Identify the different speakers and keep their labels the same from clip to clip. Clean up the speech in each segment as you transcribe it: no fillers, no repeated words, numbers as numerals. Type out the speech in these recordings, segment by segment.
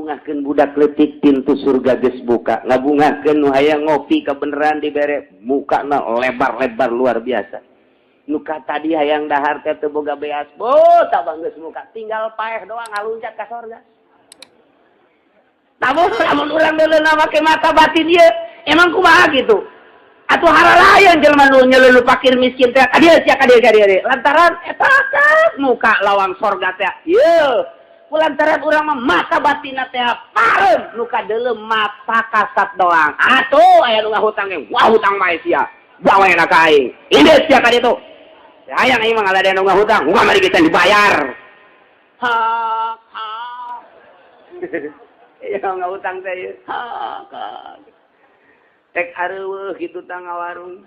Speaker 1: Ngabungahkeun budak leutik, pintu surga geus buka. Ngabungahkeun nu hayang ngopi, kebeneran dibere, mukana lebar-lebar luar biasa. Nu tadi hayang dahar teh teu boga beas, bo tabang geus muka, tinggal paeh doang ngaluncat ka sorga. Namun lamun urang deuleu make mata batin ieu, emang kumaha gitu? Atuh haralayan jelema nu nyelulu fakir miskin teh, kadieu sia, kadieu, kadieu, lantaran eta kan muka lawang sorga teh. Ieu lantaran urang mah mata batinna teh pareum, nu kadeuleu mata kasat doang. Atuh aya nu ngahutang ge, wah, hutang mah sia. Bawa enak ka aing. Ini sia ka ditu. Hayang aing mah ngaladean nu ngahutang, muka mari kita dibayar. Ha ha. Ya ngahutang teh ieu. Ha ha. Tek areuweuh gitu tah ngawarung.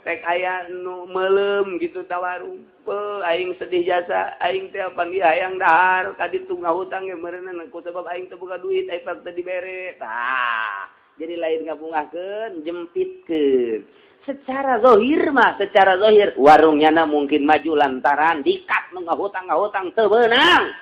Speaker 1: Tek aya nu meuleum gitu ta warung. Pe aing sedih jasa, aing teh panggih hayang dahar ka ditu ngahutang ge meureunna ku sebab aing teu boga duit, aing teu dibere. Tah, jadi lain ngabungahkeun, jempitkeun. Secara zahir mah, secara zahir warungnya na mungkin maju lantaran dikat nu ngahutang, ngahutang teu beunang.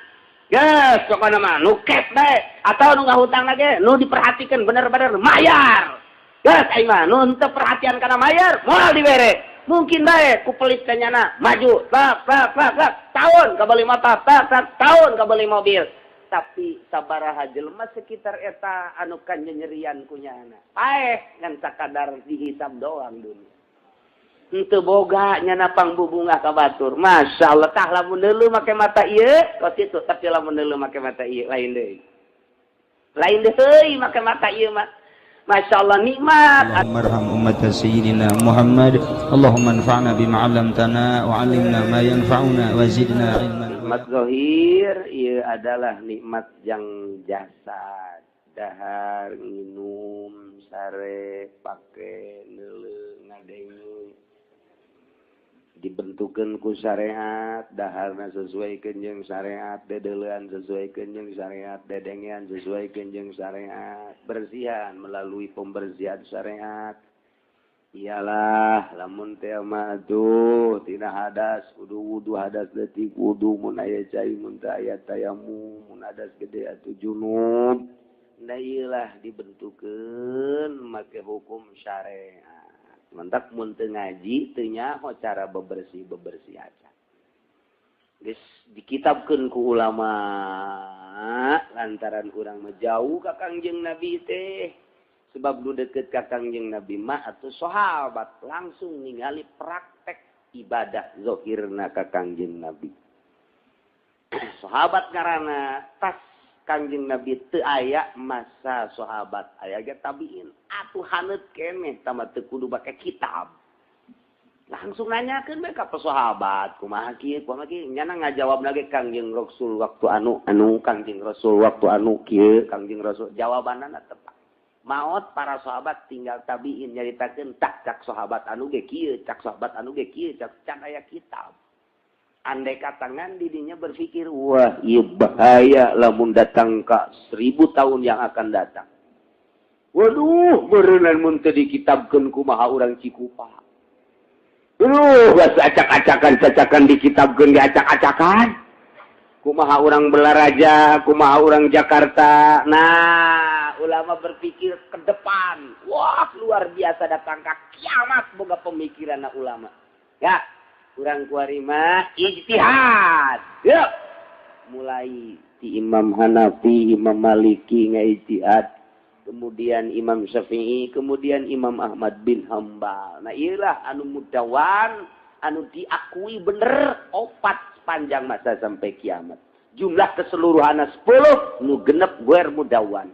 Speaker 1: Geus pokona mah nu cash bae atau nu ngahutang lagi nu diperhatikan bener-bener mayar. Geus aing mah nu henteu perhatian kana mayar moal dibere. Mungkin bae ku pelit ka nyana maju tak tak tak tak tahun kabeli motor, tak tak tahun kabeli mobil. Tapi sabaraha jelema sekitar eta anu kanyerian ku nyana? Paeh ngan sakadar dihisab doang dunia. Henteu boga nyana pangbubungah ka batur. Masya Allah, tah lamun deuleu make mata ieu kos kitu, tapi lamun deuleu make mata ieu lain deui. Lain deui make mata ieu mah. Masya Allah, nikmat.
Speaker 2: اللهم ارحم أمة سيدنا محمد اللهم انفعنا بما علمتنا وعلمنا ما ينفعنا وزدنا علما.
Speaker 1: Nikmat zahir ieu adalah nikmat yang jasad, dahar, nginum, sare, pake, neuleu, ngadenge, dibentukeun ku syariat. Daharna sesuai jeung syariat, dedeleuan sesuai jeung syariat, dedengean sesuai jeung syariat, bersihan melalui pembersihan syariat. Iyalah, lamun teh mah tuh tina hadas kudu wudu, hadas leutik wudu, mun aya cai, mun teu aya tayamum, mun hadas gede atuh junub. Nah, iyalah dibentukeun make hukum syariat. Mantak mun teu ngaji teu nyaho cara bebersih bebersih aja. Geus dikitabkeun ku ulama lantaran urang mah jauh ka Kangjeng Nabi teh. Sebab nu deket ka Kangjeng Nabi mah atuh sahabat, langsung ningali praktek ibadah zahirna ka Kangjeng Nabi. Sahabat karena tas Kangjeng Nabi teu aya, masa sahabat aya ge tabiin atuh haneut keneh, tambah teu kudu make kitab, langsung nanyakeun bae ka sahabat, kumaha kieu, kumaha kieu. Nyana ngajawab lagi, Kangjeng Rasul waktu anu anu, Kangjeng Rasul waktu anu kieu, Kangjeng Rasul jawabanna tepat. Maot para sahabat, tinggal tabiin nyaritakeun, tak cak sahabat anu ge kieu, cak sahabat anu ge kieu, cak can aya kitab. Andai katangan didinya berpikir, wah, iya bahaya lamun datang ke 1000 tahun yang akan datang. Waduh, berenang mun teu dikitabkeun kumaha urang Cikupa? Aduh, bahasa acak-acakan cacakan dikitabkeun, diacak-acakan. Kumaha urang Balaraja, kumaha urang Jakarta? Nah, ulama berpikir ke depan. Wah, luar biasa, datang ke kiamat boga pemikiran ulama. Ya, kurang kuarima ijtihad. Yuk. Mulai di Imam Hanafi, Imam Maliki ijtihad, kemudian Imam Syafi'i, kemudian Imam Ahmad bin Hambal. Nah, iyalah anu mudawan, anu diakui bener opat sepanjang masa sampai kiamat. Jumlah keseluruhan 10, nu genep gue mudawan.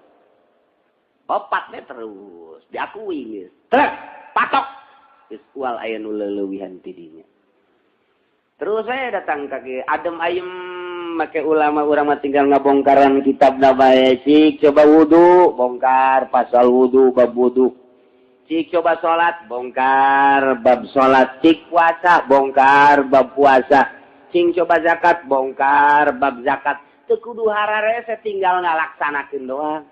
Speaker 1: Opatnya terus diakui geus. Trek, patok. Geus ual aya nu leulewihan tidinya. Terus saya datang kaki adem ayem make ulama, urang mah tinggal ngabongkaran kitab bae. Cik coba wudu, bongkar pasal wudu, bab wudu. Cik coba salat, bongkar bab salat. Cik puasa, bongkar bab puasa. Cing coba zakat, bongkar bab zakat. Teu kudu hararese, tinggal ngalaksanakeun doang.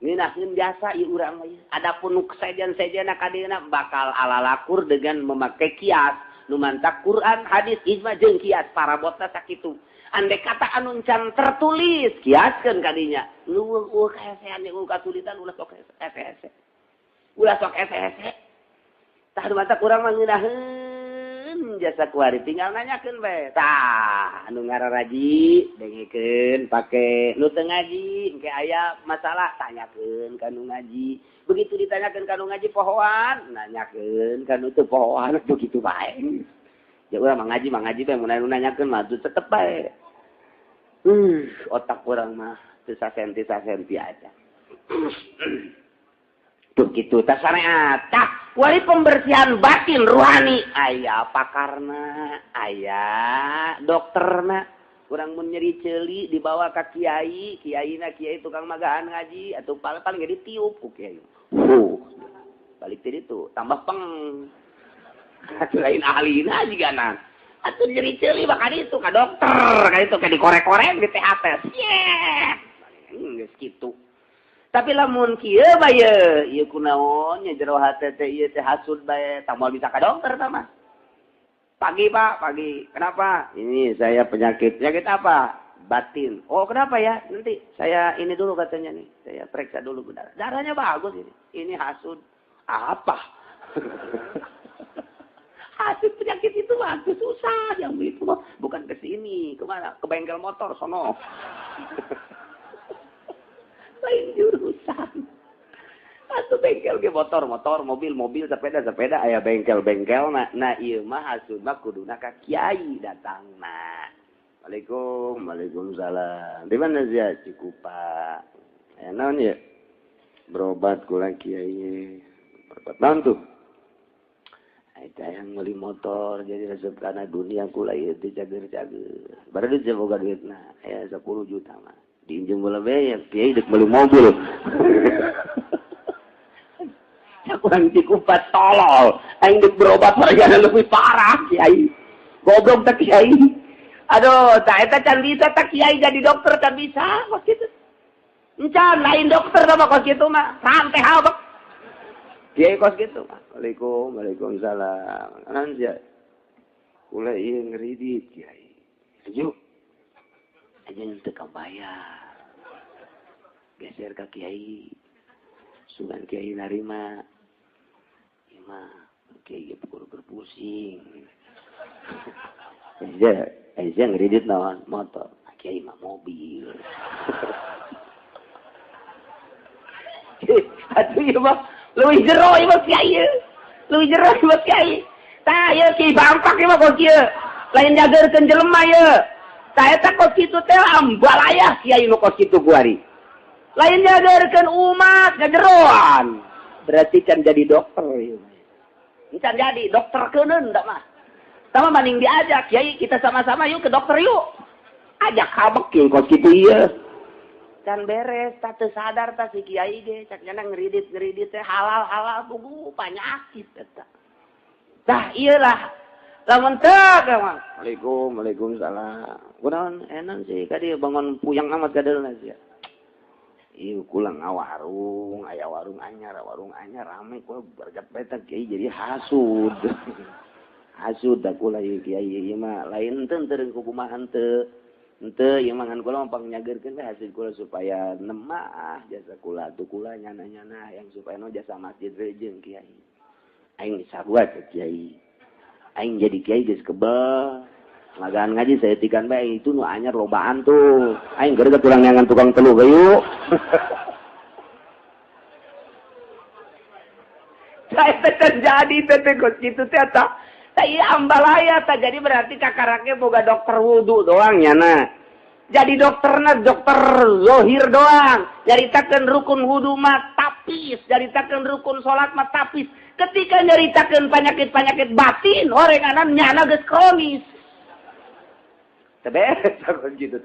Speaker 1: Ngeunaheun jasa ieu urang mah. Adapun nu sejen-sejenna kadieuna bakal ala lakur dengan memakai kias. Nu mantak Quran, hadis, ijma jeung kias parabotna sakitu. Andai kata anu can tertulis kiaskeun kadinya. Leuweung kahesean eueuh kasulitan ulah sok hese-hese. Ulah sok hese-hese. Tah mata kurang mah ngeunaheun jasa kuari tinggal nanyakeun bae. Tah anu ngararaji dengekeun pake nu teu ngaji engke aya masalah tanyakeun ka nu ngaji. Begitu ditanyakeun ka nu ngaji pohoan, nanyakeun ka nu teu pohoan begitu bae. Ya urang mah ngaji bae mun anu nanyakeun mah tetep bae. Otak urang mah teu sasenti-sasenti aja. Begitu tah syariat. Tah wali pembersihan batin ruhani aya pakarna, aya dokterna. Urang mun nyeri ceuli dibawa ka kiai, kiaina kiai tukang magahan ngaji atuh paling ge ditiup ku kiai. Balik teh ditu tambah peng. Atuh lain ahlina jigana. Atuh nyeri ceuli bakal itu ka dokter, ka itu ka dikorek-korek di THT. Yeah. Geus kitu. Tapi lamun kieu bae ieu kunaon nya jero hate teh ieu teh hasud bae tah moal bisa ka dokter tah mah. Pagi Pak, pagi. Kenapa? Ini saya penyakit. Penyakit apa? Batin. Oh, kenapa ya? Nanti saya ini dulu katanya nih. Saya periksa dulu darah. Darahnya bagus ini. Ini hasud. Apa? Hasud penyakit itu bagus susah yang itu mah bukan ke sini, kemana? Ke bengkel motor sono. Lain jurusan. Atuh bengkel ge motor, motor, mobil, mobil, sepeda, sepeda aya bengkel-bengkel nah, nah ieu mah hasud mah kuduna ka kiai datangna. Waalaikum, waalaikumsalam. Di mana sia Cikupa? Aya naon ieu? Berobat kula kiai. Berobat naon tuh? Eta yang meuli motor jadi resep kana dunia kula ieu teh cager-cager. Baru duit boga duitna aya 10 juta mah. Diinjem bola bae kiai dek meuli mobil. Kurang Cikupa tolol, aing dek berobat wargana lebih parah kiai. Goblok teh kiai. Aduh, tah eta can bisa tah kiai jadi dokter can bisa kos kitu. Encan lain dokter mah kos kitu mah, santai habek. Kiai kos kitu mah. Waalaikum, waalaikumsalam. Naon sia? Kula ieu ngeridit kiai. Ayo. Aja teu kabayar. Geser ka kiai. Sugan kiai narima. Ieu mah kiai ge berpusing. Aja ngeridit naon motor, kiai mah mobil. Atuh ieu mah leuwih jero ieu mah kiai. Leuwih jero ieu mah kiai. Tah ieu kiai bangpak ieu mah kos kieu. Lain jagerkeun jelema ieu. Tah eta kos kitu teh ambalayah kiai nu kos kitu kuari. Lain nyadarkan umat ngajeroan. Berarti can jadi dokter ieu. Can jadi dokter keuneun da mah. Sama banding diajak, kiai kita sama-sama yuk ke dokter yuk. Ajak habek kieu kos kitu ieu. Can beres, tah teu sadar tah si kiai ge, cak nyana ngeridit-ngeridit teh halal-halal tunggu penyakit eta. Tah ieu lah. Lamun teu mah. Waalaikum, waalaikumsalam. Kunaon enan sih ka dieu bangun puyang amat kadeulna sia. Ieu kula ngawarung, aya warung anyar rame kula bergat bae teh kiai jadi hasud. Hasud da kula ieu kiai ieu mah lain teu teureun kukumaha teu. Henteu ieu mah ngan kula mah pangnyageurkeun teh hasil kula supaya nemah jasa kula atuh kula nyana-nyana yang supaya no jasa masjid rejeung kiai. Aing sarua teh kiai. Aing jadi kiai geus kebel. Magaan ngaji saya tikan bae itu nu anyar lobaan tuh. Aing geureuh kurang neangan tukang telu gayuk. Saya terjadi teh kos kitu teh eta. Tah ieu ambalaya tah jadi berarti kakaraknya boga dokter wudu doang nyana. Jadi dokterna dokter zohir doang. Nyaritakeun rukun wudu mah tapis, nyaritakeun rukun salat mah tapis. Ketika nyaritakeun penyakit-penyakit batin, orenganan nyana geus kronis. Beres aku gitu.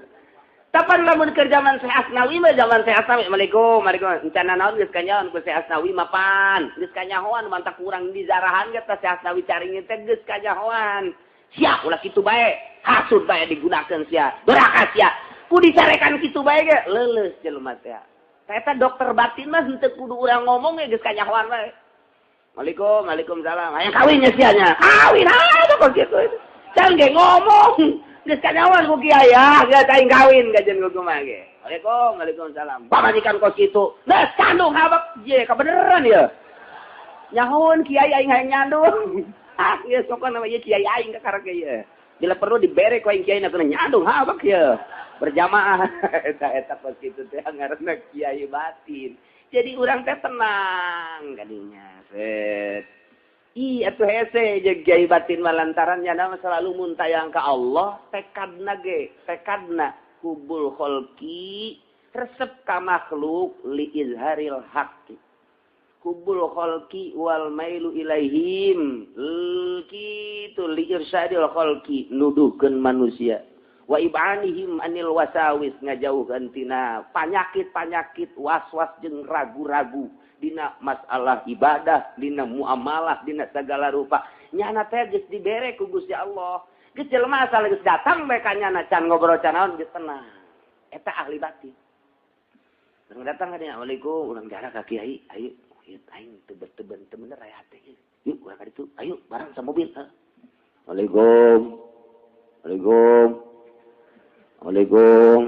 Speaker 1: Tapan lamun keur zaman Syekh Asnawi mah zaman Syekh Asnawi, Assalamualaikum, waalaikumsalam. Encana naon geus kanyahoan ku Syekh Asnawi mapan. Geus kanyahoan mantak kurang dizarahan ge tah Syekh Asnawi caringin teh geus kanyahoan. Sia ulah kitu bae, hasud bae digunakeun sia, doraka sia. Ku dicarekan kitu bae ge leuleus jelema teh. Eta dokter batin mah henteu kudu urang ngomong ge geus kanyahoan bae. Waalaikum, waalaikumsalam. Hayang kawin nya sia nya. Kawin ah kok kitu. Can ge ngomong. Geus kanyawan ku kiai ya, geus aing kawin gajen ku kumaha ge. Waalaikum, waalaikumsalam. Pamajikan kos kitu. Geus kandung habak ye kabeneran ye. Nyahoun kiai aing hayang nyandung. Ah, geus sokona mah ieu kiai aing kakarek ye. Bila perlu dibere ku aing kiai na kena nyandung habak ye. Berjamaah eta eta kos kitu teh ngaranna kiai batin. Jadi urang teh tenang kadinya. Set. Ih, atuh hese jeung kiai batin mah lantaran nya mah selalu muntayang ka Allah, tekadna ge, tekadna hubul kholqi resep ka makhluk li izharil haqqi. Hubul kholqi wal mailu ilaihim kitu li irsyadil kholqi nuduhkeun manusia. Wa ibanihim anil wasawis ngajauhkeun tina panyakit-panyakit was-was jeung ragu-ragu dina masalah ibadah, dina muamalah, dina segala rupa. Nyana teh geus dibere ku Gusti Allah. Geus jelema asal geus datang bae ka nyana can ngobrol can naon geus tenang. Eta ahli batin. Urang datang ka dinya, "Assalamualaikum, urang jarak ka kiai." Ayo, ieu aing teu teu bener aya hate. Yuk urang ka ditu. Ayo bareng sa mobil. Assalamualaikum. Assalamualaikum. Assalamualaikum.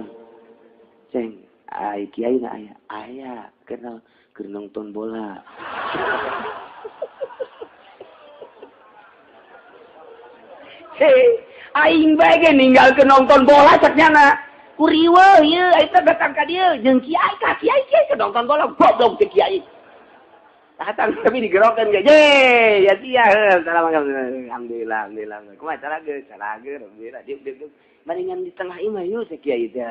Speaker 1: Ceng, ai kiai na aya. Aya, kenal keur nonton bola. Hei, aing bae ge ninggalkeun nonton bola cek nyana. Ku riweuh ieu eta datang ka dieu jeung kiai ka kiai kiai keur nonton bola goblok teh kiai. Datang tapi digerokeun ge. Ye, ya sia heuh, alhamdulillah, alhamdulillah. Kumaha cara geus, cara geus, alhamdulillah. Diuk diuk diuk. Maringan di tengah imah yeuh teh kiai teh.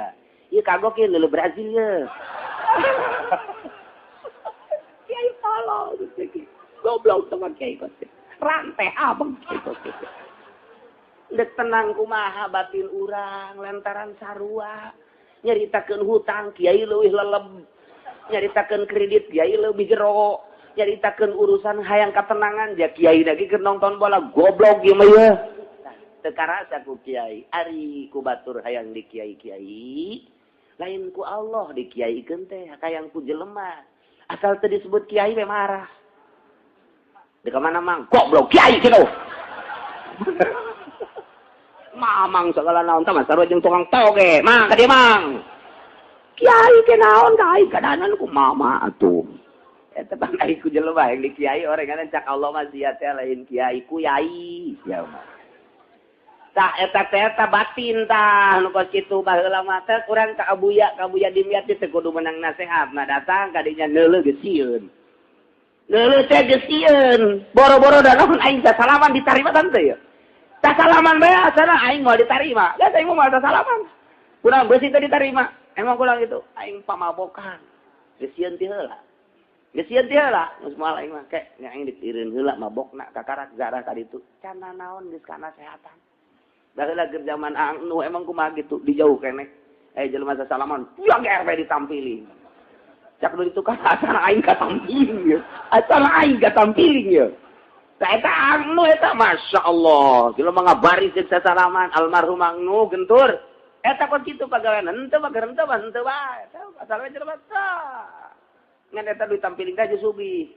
Speaker 1: Ieu kagok ieu leuleuh Brazil ye. Kiai tolong goblok sama kiai kos rantai abang kiai kos ndek tenang kumaha batin urang lantaran sarua nyaritakeun hutang kiai leuwih leleb nyaritakeun kredit kiai leuwih jero nyaritakeun urusan hayang katenangan ja kiai lagi keur nonton bola goblok ieu mah ye teu karasa ku kiai ari ku batur hayang di kiai-kiai lain ku Allah di kiaikeun teh hayang ku jelema asal teu disebut kiai we marah. Di ka mana mang? Goblok kiai kitu. Mamang segala naon tah sarua jeung tukang toge. Mang ka dieu mang. Kiai ke naon ka aing kadanan ku mama atuh. Eta pan aing ku jelema yang di kiai orengan cak Allah mah sia teh lain kiai ku yai sia mah. Tah eta teh eta batin tah nu kos kitu baheula mah teh urang ka Abuya Dimyati teh kudu menang nasehat. Nah datang ka dinya neuleuh geus sieun. Neuleuh teh geus sieun. Boro-boro da naon aing salaman ditarima tante ya. Salaman bae asana aing moal ditarima. Geus aing moal salaman. Kurang beusi teh ditarima. Emang kurang itu aing pamabokan. Geus sieun ti heula. Geus sieun ti heula geus moal aing mah ke nya aing ditireun heula mabokna kakarak zarah ka ditu. Can naon geus kana sehatan. Baheula keur zaman anu emang kumaha gitu dijauh keneh. Jelema sasalaman, yang RW ditampiling. Cak nu ditu kan asal aing katampiling ye. Asal aing katampiling ye. Tah eta anu eta masyaallah. Jelema ngabaris jeung sasalaman almarhum anu gentur. Eta kok kitu pagawean henteu mah henteu mah henteu bae. Eta asal we jelema tah. Ngan eta ditampiling teh sugih.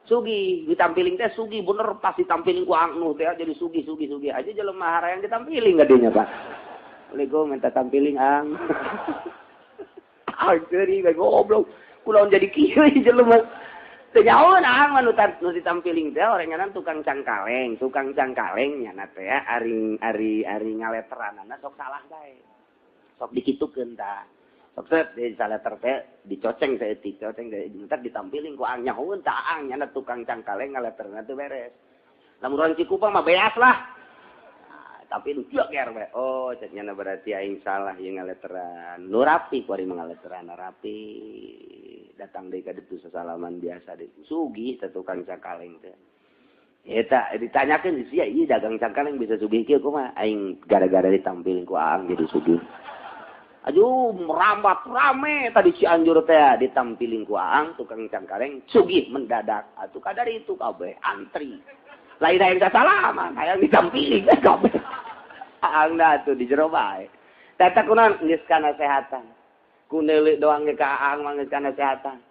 Speaker 1: Sugih ditampiling teh sugih bener pas ditampiling ku anu teh jadi sugih sugih sugih aja jelema harayang ditampiling gadinya Pak. Assalamualaikum minta tampiling ang. Ageuri bae goblok. Kunaon jadi kieu jelema. Teu nyahoeun ang mah nu ditampiling teh orenganan tukang cangkaleng nyana teh ari ari ari ngaleteranana sok salah bae. Sok dikitukeun tah. Sok set di saleter teh dicoceng saeutik, coceng entar ditampiling ku ang nyahoeun tah ang nyana tukang cangkaleng ngaleterna teu beres. Lamun urang Cikupa mah beas lah. Nah, tapi nu ger we. Oh, cek nyana berarti aing salah ieu ngaleteran. Nu rapi ku ari ngaleteran rapi. Datang deui ka ditu sasalaman biasa deui. Sugih teh tukang cangkaleng teh. Eta ditanyakeun sia ieu dagang cangkaleng bisa sugih kieu kumaha? Aing gara-gara ditampiling ku aang jadi sugih. Aduh, merambat rame tadi Cianjur teh ditampiling ku aang tukang cangkaleng sugih mendadak. Atuh kadar itu kabeh antri. Lain hayang sasalaman, hayang ditampiling kabeh. Aang da atuh di jero bae. Tah kunaon geus kana sehatan. Ku neuleuk doang ge ka aang mah geus kana sehatan.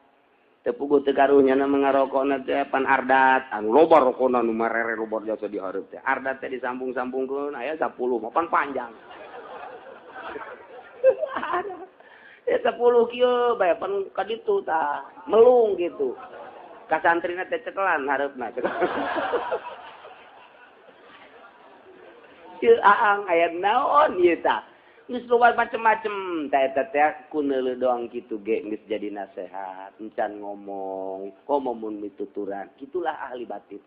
Speaker 1: Teu puguh teu karunya na ngarokona teh pan ardat, anu loba rokona nu marere loba jasa di hareup teh. Ardat teh disambung-sambungkeun aya 10 mah pan panjang. Ada. Ya 10 kieu bae pan ka ditu tah, melung gitu. Ka santrina teh cekelan hareupna. Ieu aang aya naon ieu tah. Geus loba macem-macem tah eta teh ku neuleuh doang kitu ge geus jadi nasehat, encan ngomong, komo mun mituturan. Kitulah ahli batin.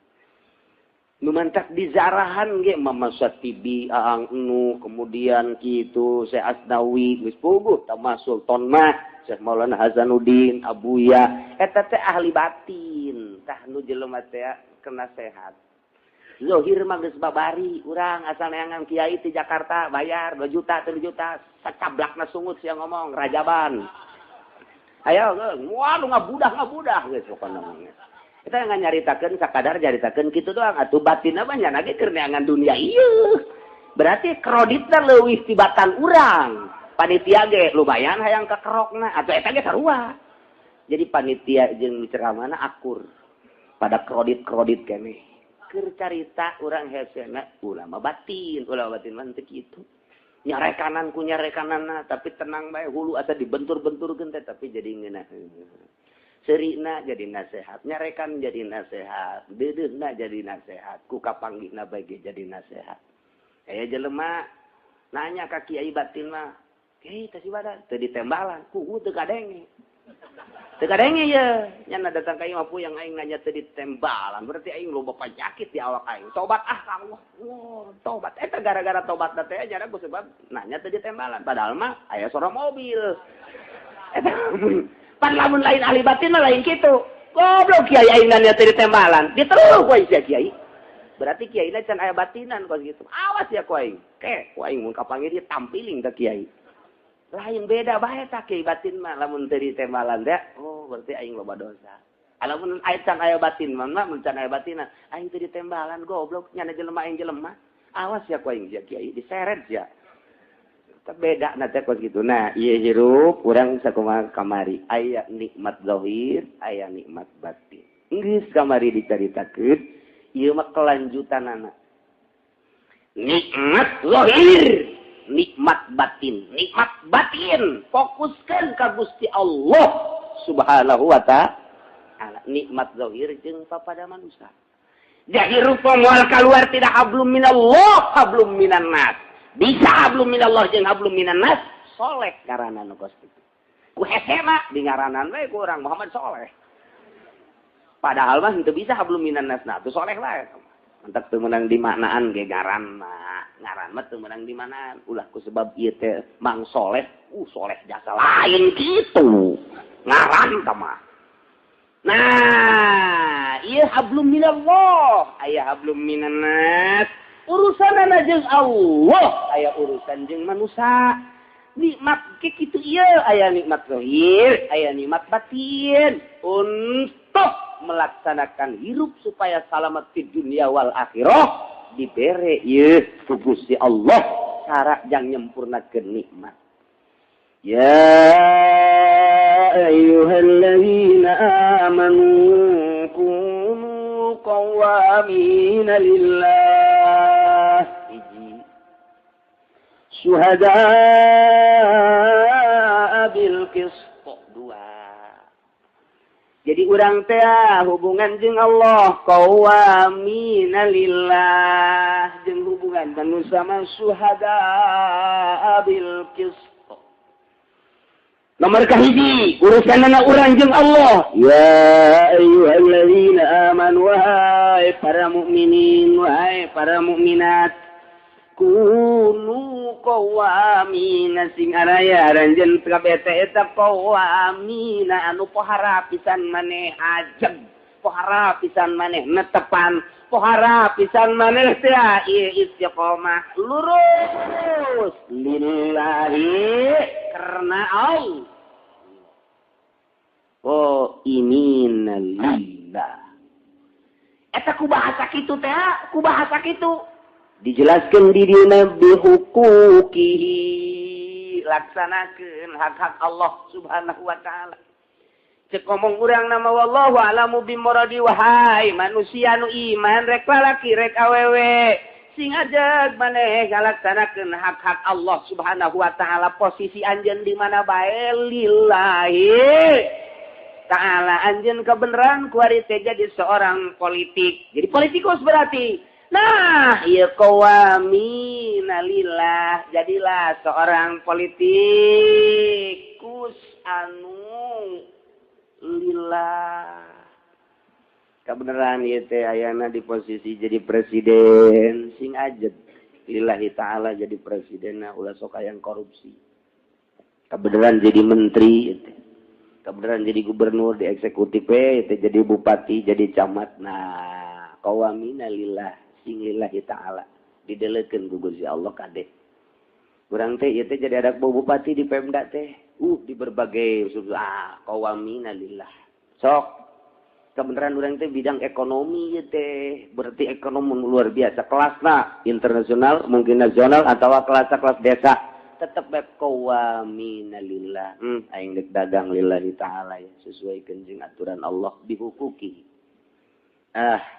Speaker 1: Nu mantak dizarahan ge Mama Satibi Aang Nu kemudian kitu Syekh Asnawi geus puguh termasuk Tonmah Syekh Maulana Hasanuddin Abuya eta teh ahli batin tah nu jelema teh kena sehat. Zohir mah geus babari urang asal neangan kiai ti Jakarta bayar 2 juta 3 juta sacablakna sungut sia ngomong rajaban. Ayo waduh ngabudah geus pokona mah. Kita nggak nyaritakan sakadar nyaritakan gitu doang atuh batin apa nya lagi keur neangan dunia ieu. Berarti kreditna leuwih tibatan urang. Panitia ge lumayan hayang kakerokna atuh eta ge sarua. Jadi panitia jeung ceramahna akur pada kredit-kredit keneh. Keur carita urang hesena ulama batin mah teu kitu. Nyarekanan ku nyarekananna tapi tenang bae hulu asa dibentur-benturkeun teh tapi jadi ngeunaheun. Serina jadi nasehat, nyarekan jadi nasehat, deudeuhna jadi nasehat, ku kapanggihna bae ge jadi nasehat. Aya jelema nanya ka kiai batin mah, "Kiai teh si badan teu ditembalan, ku teu kadenge." Teu kadenge ye, nya datang ka ieu mah puyeng aing nanya teu ditembalan, berarti aing loba penyakit di awak aing. Tobat ah ka Allah. Wah, tobat. Eta gara-gara tobat teh nya ku sebab nanya teu ditembalan, padahal mah aya sora mobil. Eta pan lamun lain ahli batin mah lain kitu. Goblok kiai aing nanya teu ditembalan, diteluh ku aing sia kiai. Berarti kiai na can aya batinan kos kitu. Awas ya ku aing. Ke ku aing mun kapanggih dia tampiling ka kiai. Lain beda bae tah kiai batin mah lamun teu ditembalan teh, oh berarti aing loba dosa. Lamun aya can aya batin mah mun can aya batinan, aing teu ditembalan goblok nyana jelema aing jelema. Awas ya ku aing sia kiai diseret sia. Beda nanti kos gitu. Nah, iya hirup urang sakumaha kamari aya nikmat zahir, aya nikmat batin. Geus kamari dicaritakeun, ieu mah kelanjutanana. Nikmat zahir, nikmat batin. Nikmat batin fokuskeun ka Gusti Allah Subhanahu wa ta'ala. Nikmat zahir jeung papada manusia. Jahirup moal kaluar tidak hablum minallah, hablum minan nas. Bisa hablum minallah jeung hablum minan nas, soleh ngaranna nu kos kitu. Ku hesena di ngaranan we ku urang Muhammad Soleh. Padahal mah henteu bisa hablum minan nas, nah atuh soleh lah. Mantak teu meunang dimaknaan ge ngaran mah. Ngaran mah teu meunang dimaknaan. Ulah ku sebab ieu teh Mang Soleh, soleh jasa lain kitu. Ngaran tah mah. Nah, ieu hablum minallah, aya hablum minan nas. Urusanana jeung Allah, aya urusan jeung manusia. Nikmat ke kitu ieu, aya nikmat zahir, aya nikmat batin. Untuk melaksanakan hirup supaya selamat di dunia wal akhirah dibere ieu ku Gusti Allah cara jang nyempurnakeun nikmat. Ya ayyuhalladzina amanu kunu qawwamina lillah syuhada bil qist. Dua. Jadi urang teh hubungan jeung Allah qawwamina lillah jeung hubungan manusia mah syuhada bil qist. Nomor kahiji urusanana urang jeung Allah. Ya ayyuhalladzina amanu wahai para mukminin wahai para mukminat kunu qawwamina sing araya aranjeun kabeh teh eta qawwamina anu pohara pisan maneh ajeg pohara pisan maneh netepan pohara pisan maneh teh ieu istiqomah lurus lillahi karena Allah. Oh imina lillah eta ku bahasa kitu teh ku bahasa kitu dijelaskan di dina bihuquqihi laksanakeun hak-hak Allah Subhanahu wa taala. Cek ngomong urang nama wallahu alamu bimuradi wahai manusia nu iman rek lalaki rek awewe Sing ajeg maneh ngalaksanakeun hak-hak Allah Subhanahu wa taala, posisi anjeun di mana bae lillahi ta'ala. Anjeun kebenaran kuari teh jadi seorang politik. Jadi politikus berarti. Nah, ieu qawamina lillah, jadilah seorang politikus anu lillah. Kebenaran ieu teh ayana di posisi jadi presiden, sing ajeg lillahi ta'ala jadi presiden, nah ulah sok hayang korupsi. Kebenaran jadi menteri ieu teh. Kebenaran jadi gubernur di eksekutif ieu teh, jadi bupati, jadi camat. Nah, qawamina lillah, sing lillahi ta'ala didelekeun ku Gusti Allah kade. Urang teh ieu teh jadi anak bupati di Pemda teh, di berbagai qawamina lillah. Sok kebenaran urang teh bidang ekonomi ieu teh, berarti ekonomi luar biasa kelasna internasional, mungkin nasional atau kelas-kelas desa. Tetep bae qawamina lillah. Aing dek dagang lillahi ta'ala ya, sesuaikeun jeung aturan Allah dihukuki.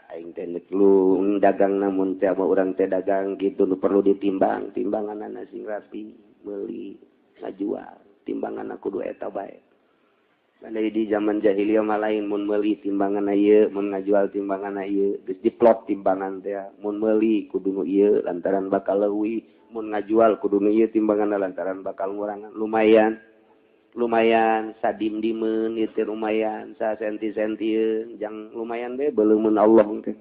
Speaker 1: Aing teh dek lu dagang namun teh urang teh dagang gitu nu perlu ditimbang, timbanganana sing rapi, meuli ngajual, timbanganna kudu eta bae. Andai di zaman jahiliyah mah lain, mun meuli timbangan ieu, mun ngajual timbangan ieu, geus diplot timbangan teh. Mun meuli kudu nu ieu lantaran bakal leuwih, mun ngajual kudu nu ieu timbangan lantaran bakal ngurangan. Lumayan. Lumayan sadim-dimeun ieu teh lumayan, sasenti-sentieun, jang lumayan bae beuleumeun Allah teh.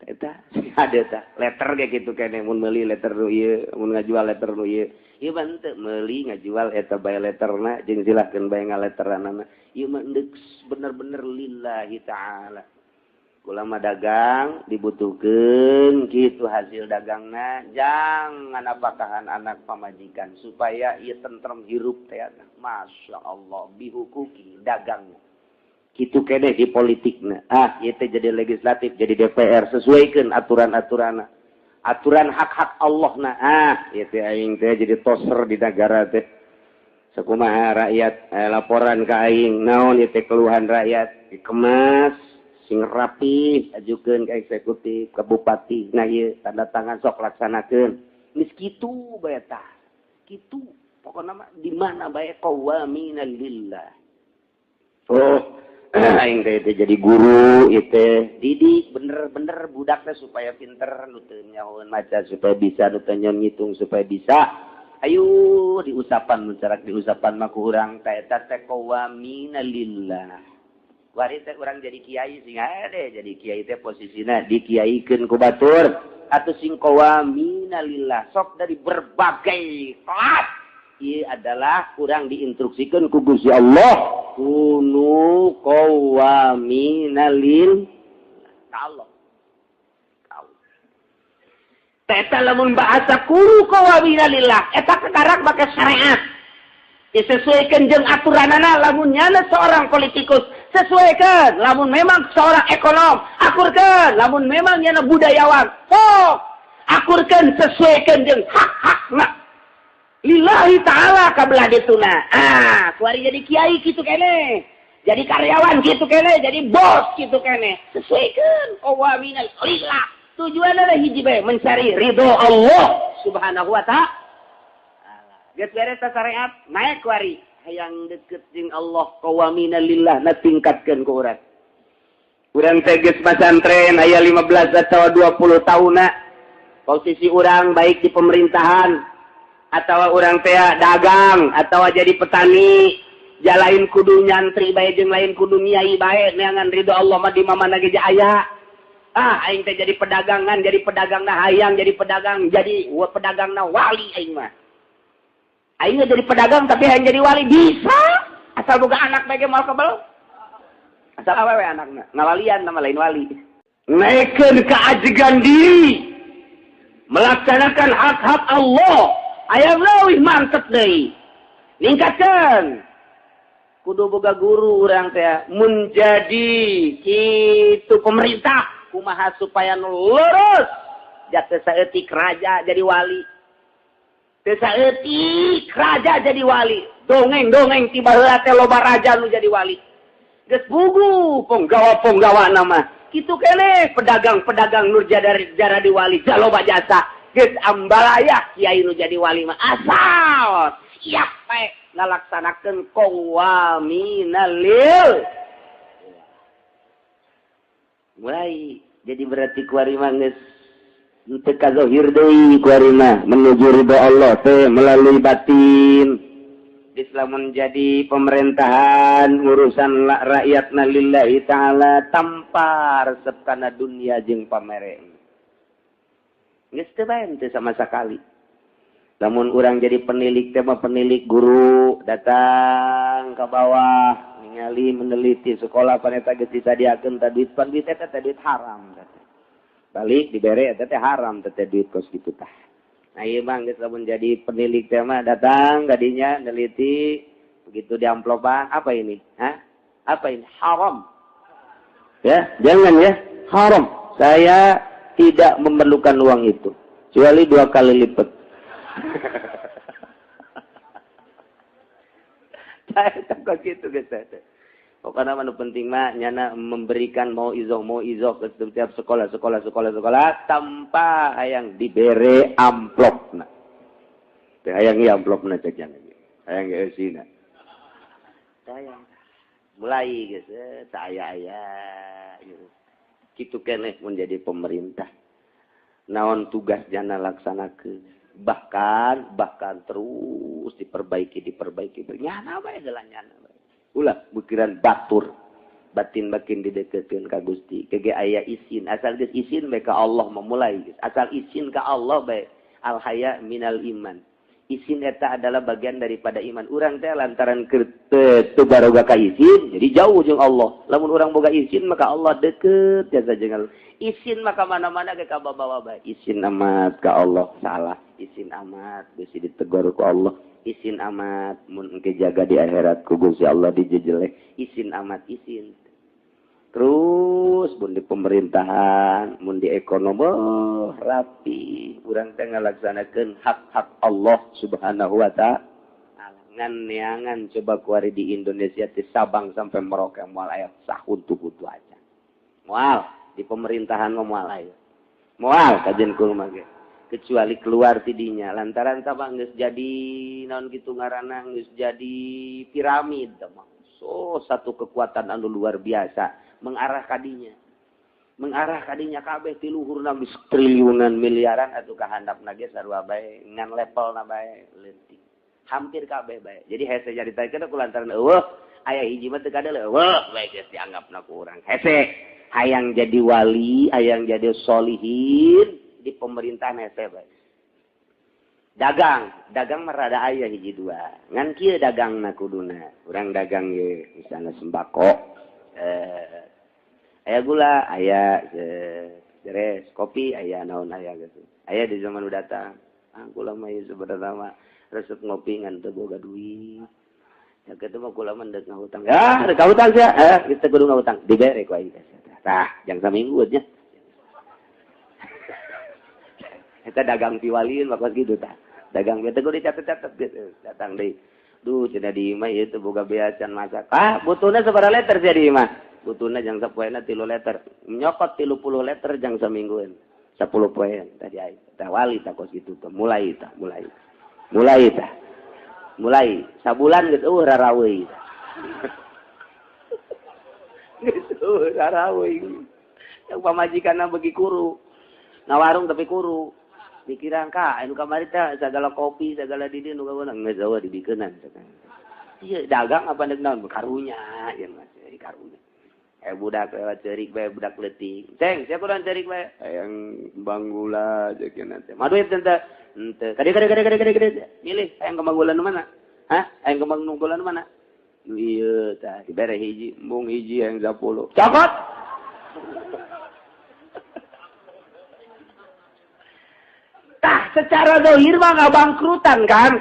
Speaker 1: Eta ada tah letter ge kitu keneh, mun meuli letter nu ieu, mun ngajual letter nu ieu. Ieu mah henteu meuli ngajual eta bae letterna jeung silahkeun bae ngaletteranana. Ieu mah endek bener-bener lillahi ta'ala. Kula mah dagang dibutuhkeun kitu hasil dagangna jangan apakahan anak pamajikan supaya ieu tentrem hirup teh. Masya Allah bihukuki dagangna. Kitu keneh di politikna. Ieu teh jadi legislatif, jadi DPR, sesuaikeun aturan-aturanna. Aturan hak-hak Allah na. Ieu teh aing teh jadi toser di negara teh. Sakumaha rakyat laporan ka aing, naon ieu teh keluhan rakyat, dikemas sing rapi, ajukeun ka eksekutif, ka bupati. Nah ieu tanda tangan sok laksanakeun. Geus kitu bae tah. Kitu pokona mah di mana bae qawamina lillah. Oh, aing teh jadi guru ieu teh didik bener-bener budakna supaya pinter, nu teu nyahoeun maca supaya bisa, nu teu nyahoeun ngitung supaya bisa. Ayo diusapan mun carak diusapan mah ku urang teh eta teh qawamina lillah. Wari teh urang jadi kiai sing ade jadi kiai teh posisina dikiaikeun ku batur atuh sing qawamina lillah. Sok dari berbagai kelas ieu adalah urang diinstruksikeun ku Gusti Allah kunu qawamina lil Allah. Eta lamun bahasa kunu qawamina lillah eta kekarak make syariat. Disesuaikan jeung aturanana. Lamun nyana seorang politikus sesuaikan, lamun memang seorang ekonom akurkeun, lamun memang nyana budayawan sok akurkeun, sesuaikan jeung hak-hakna lillahi ta'ala kabelah dituna. Kuari jadi kiai kitu keneh, jadi karyawan kitu keneh, jadi bos kitu keneh, sesuaikan qawamina lillah. Tujuanna hiji bae, mencari ridho Allah Subhanahu wa ta'ala. Geus beres syariat, naik kuari hayang deket jeung Allah qawamina lillah na tingkatkeun ku urang. Urang teh geus pasantren aya 15 atau 20 tahunna. Posisi urang baik di pemerintahan atau urang teh dagang atau jadi petani, jalain kudu nyantri bae jeung lain kudu nyai bae neangan ridho Allah mah di mana ge aya. Aing teh jadi pedagangan, jadi pedagangna hayang jadi pedagang, jadi pedagangna wali aing mah. Aing jadi pedagang tapi hayang jadi wali bisa, asal boga anak bae ge moal kebel. Asal awewe anakna, ngawalian nama lain wali. Naikkeun keajegan diri, melaksanakan hak-hak Allah, aya leuwih mantep deui. Ningkatkeun. Kudu boga guru urang teh menjadi kitu pemerintah kumaha supaya nu lurus. Jatuh saeutik raja jadi wali. Teu saeutik raja jadi wali. Dongeng-dongeng ti baheula teh loba raja nu jadi wali. Geus bugu ponggawa-ponggawa nama. Kitu keneh pedagang-pedagang nu jaradi wali jaloba jasa. Geus ambalaya kiai nu jadi wali mah asal siap bae ngalaksanakeun qawaminalil. Mulai jadi berarti kuari mah geus teu kazohir deui kuari mah menuju ridho Allah teh melalui batin. Islam menjadi pemerintahan urusan rakyatna lillahi ta'ala tanpa resep kana dunia jeung pamere. Geus teu bae teu sama sekali. Lamun urang jadi penilik teh mah penilik guru datang ke bawah ningali meneliti sekolah paneta geus disadiakeun teh duit pan duit eta teh duit haram teh. Balik dibere eta teh haram teh duit kos kitu tah. Nah ieu mah geus lamun jadi penilik teh mah datang kadinya neliti begitu diamplopan apa ini? Hah? Apa ini? Haram. Ya, jangan ya, haram. Saya tidak memerlukan uang itu kecuali 2 kali lipat. Saya takut gitu guys. Pokoknya mah nu penting mah nyana memberikan mau izoh ke setiap sekolah tanpa hayang dibere amplopna. Teu hayang ieu amplopna cek nya. Hayang geusina. Hayang. Mulai geus teu aya-aya gitu. Kitu keneh mun jadi pemerintah. Naon tugas jana laksanakeun. Bahkan terus diperbaiki nyana bae geus nyana bae. Ulah pikiran batur batin makin dideketkeun ka Gusti kege aya isin asal geus isin bae ka Allah memulai geus asal isin ka Allah bae al haya minal iman isin eta adalah bagian daripada iman urang teh lantaran teu baroga ka isin jadi jauh jeung Allah lamun urang boga isin maka Allah deket jasa jeung Allah isin maka mana-mana ge ka babawa bae isin amat ka Allah salah isin amat geus ditegur ku Allah isin amat mun engke jaga di akhirat ku Gusti Allah dijejeleh isin amat isin terus mun di pemerintahan mun di ekonomi oh, rapi urang teh ngalaksanakeun hak-hak Allah Subhanahu wa ta'ala ngan neangan coba kuari di Indonesia ti Sabang sampai Merauke moal aya sahuntu-huntu aja moal di pemerintahan mah moal aya moal kajen kumaha ge kecuali keluar tidinya lantaran sabang geus jadi naon kitu ngaranna geus jadi piramid mah so satu kekuatan anu luar biasa mengarah kadinya kabeh ti luhurna geus triliunan miliaran atuh ka handapna ge sarua bae ngan levelna bae leutik hampir kabeh bae jadi hese jadi taikeun ku lantaran eueuh aya hiji mah teu kadeuleu eueuh bae geus dianggapna ku urang hese hayang jadi wali hayang jadi solihin di pemerintahan hese bae. Dagang mah rada aya hiji dua. Ngan kieu dagangna kuduna. Urang dagang ye misalna sembako. Aya gula, aya beres, kopi aya naon aya gitu. Aya di zaman udah datang. Ah kula mah ieu sebenarna mah resep ngopi ngan teu boga duit. Ya kitu mah kula mah deuk ngahutang. Ya, deuk ngahutang sia. Kita kudu ngahutang. Dibere ku aing teh. Tah, jang saminggu nya. Eta dagang piwalieun mah kos kitu tah. Dagang teh kudu dicatet-catet gitu. Datang deui. Duh cenah di imah ieu teu boga bea can masak. Ah, butuhna sabaraha liter sia di imah? Butuhna jang sapoena 3 liter. Nyokot 30 liter jang saminggueun. 10 poean tadi aing. Tah wali tah kos kitu tah. Mulai tah, mulai. Mulai tah. Mulai sabulan geus eueuh raraweui. Geus eueuh raraweui. Yang pamajikanna beuki kuru. Ngawarung tapi kuru. Pikiran ka anu kamari teh sagala kopi sagala di dieu nu kaweunang geus eueuh dibikeunan. Ieu dagang apa deuk naon karunya ieu mah karunya. Budak lewat ceurik bae budak leutik. Ceng, siapa urang ceurik bae? Hayang kembang gula jeung teh. Mah duit teh henteu. Kade. Milih hayang kembang gula nu mana? Hah? Hayang kembang gula nu mana? Nu ieu tah dibere hiji, embung hiji hayang 10. Cokot. Tah secara dohir mah nggak bangkrutan kan?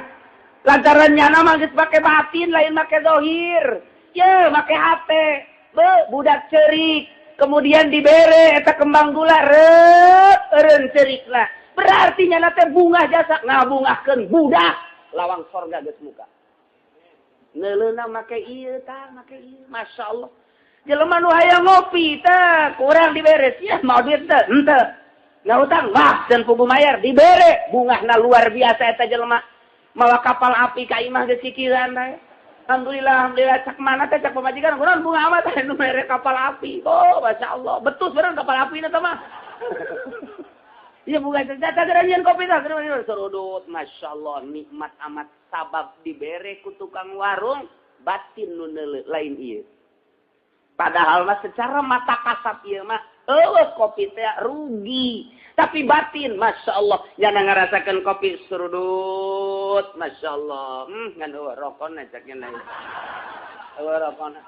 Speaker 1: Lantaran nyana mah geus make batin lain make dohir. Ye make hate. Be budak cerik kemudian dibere eta kembang gula reup eureun cerikna. Berarti nyana teh bungah jasa ngabungahkeun budak lawang sorga geus muka. Neuleuna make ieu tah make ieu masyaallah. Jelema nu hayang ngopi teh kurang dibere sia mau duit teh henteu. Ngahutang wah dan pugu mayar dibere bungahna luar biasa eta jelema. Mawa kapal api ka imah geus kikiran teh. Alhamdulillah, alhamdulillah cak mana teh cak pamajikan kunaon bunga amat teh nu mere kapal api. Oh, masyaallah, betus bener kapal api na teh mah. Iya bunga teh geura kopi teh geura serudut, masyaallah nikmat amat sabab dibere ku tukang warung batin nu lain ieu. Padahal mah secara mata kasat ieu mah eueuh kopi teh rugi, tapi batin masya Allah nyana ngarasakeun kopi serudut, masya Allah. Ngan eueuh rokona cak nya eueuh rokona.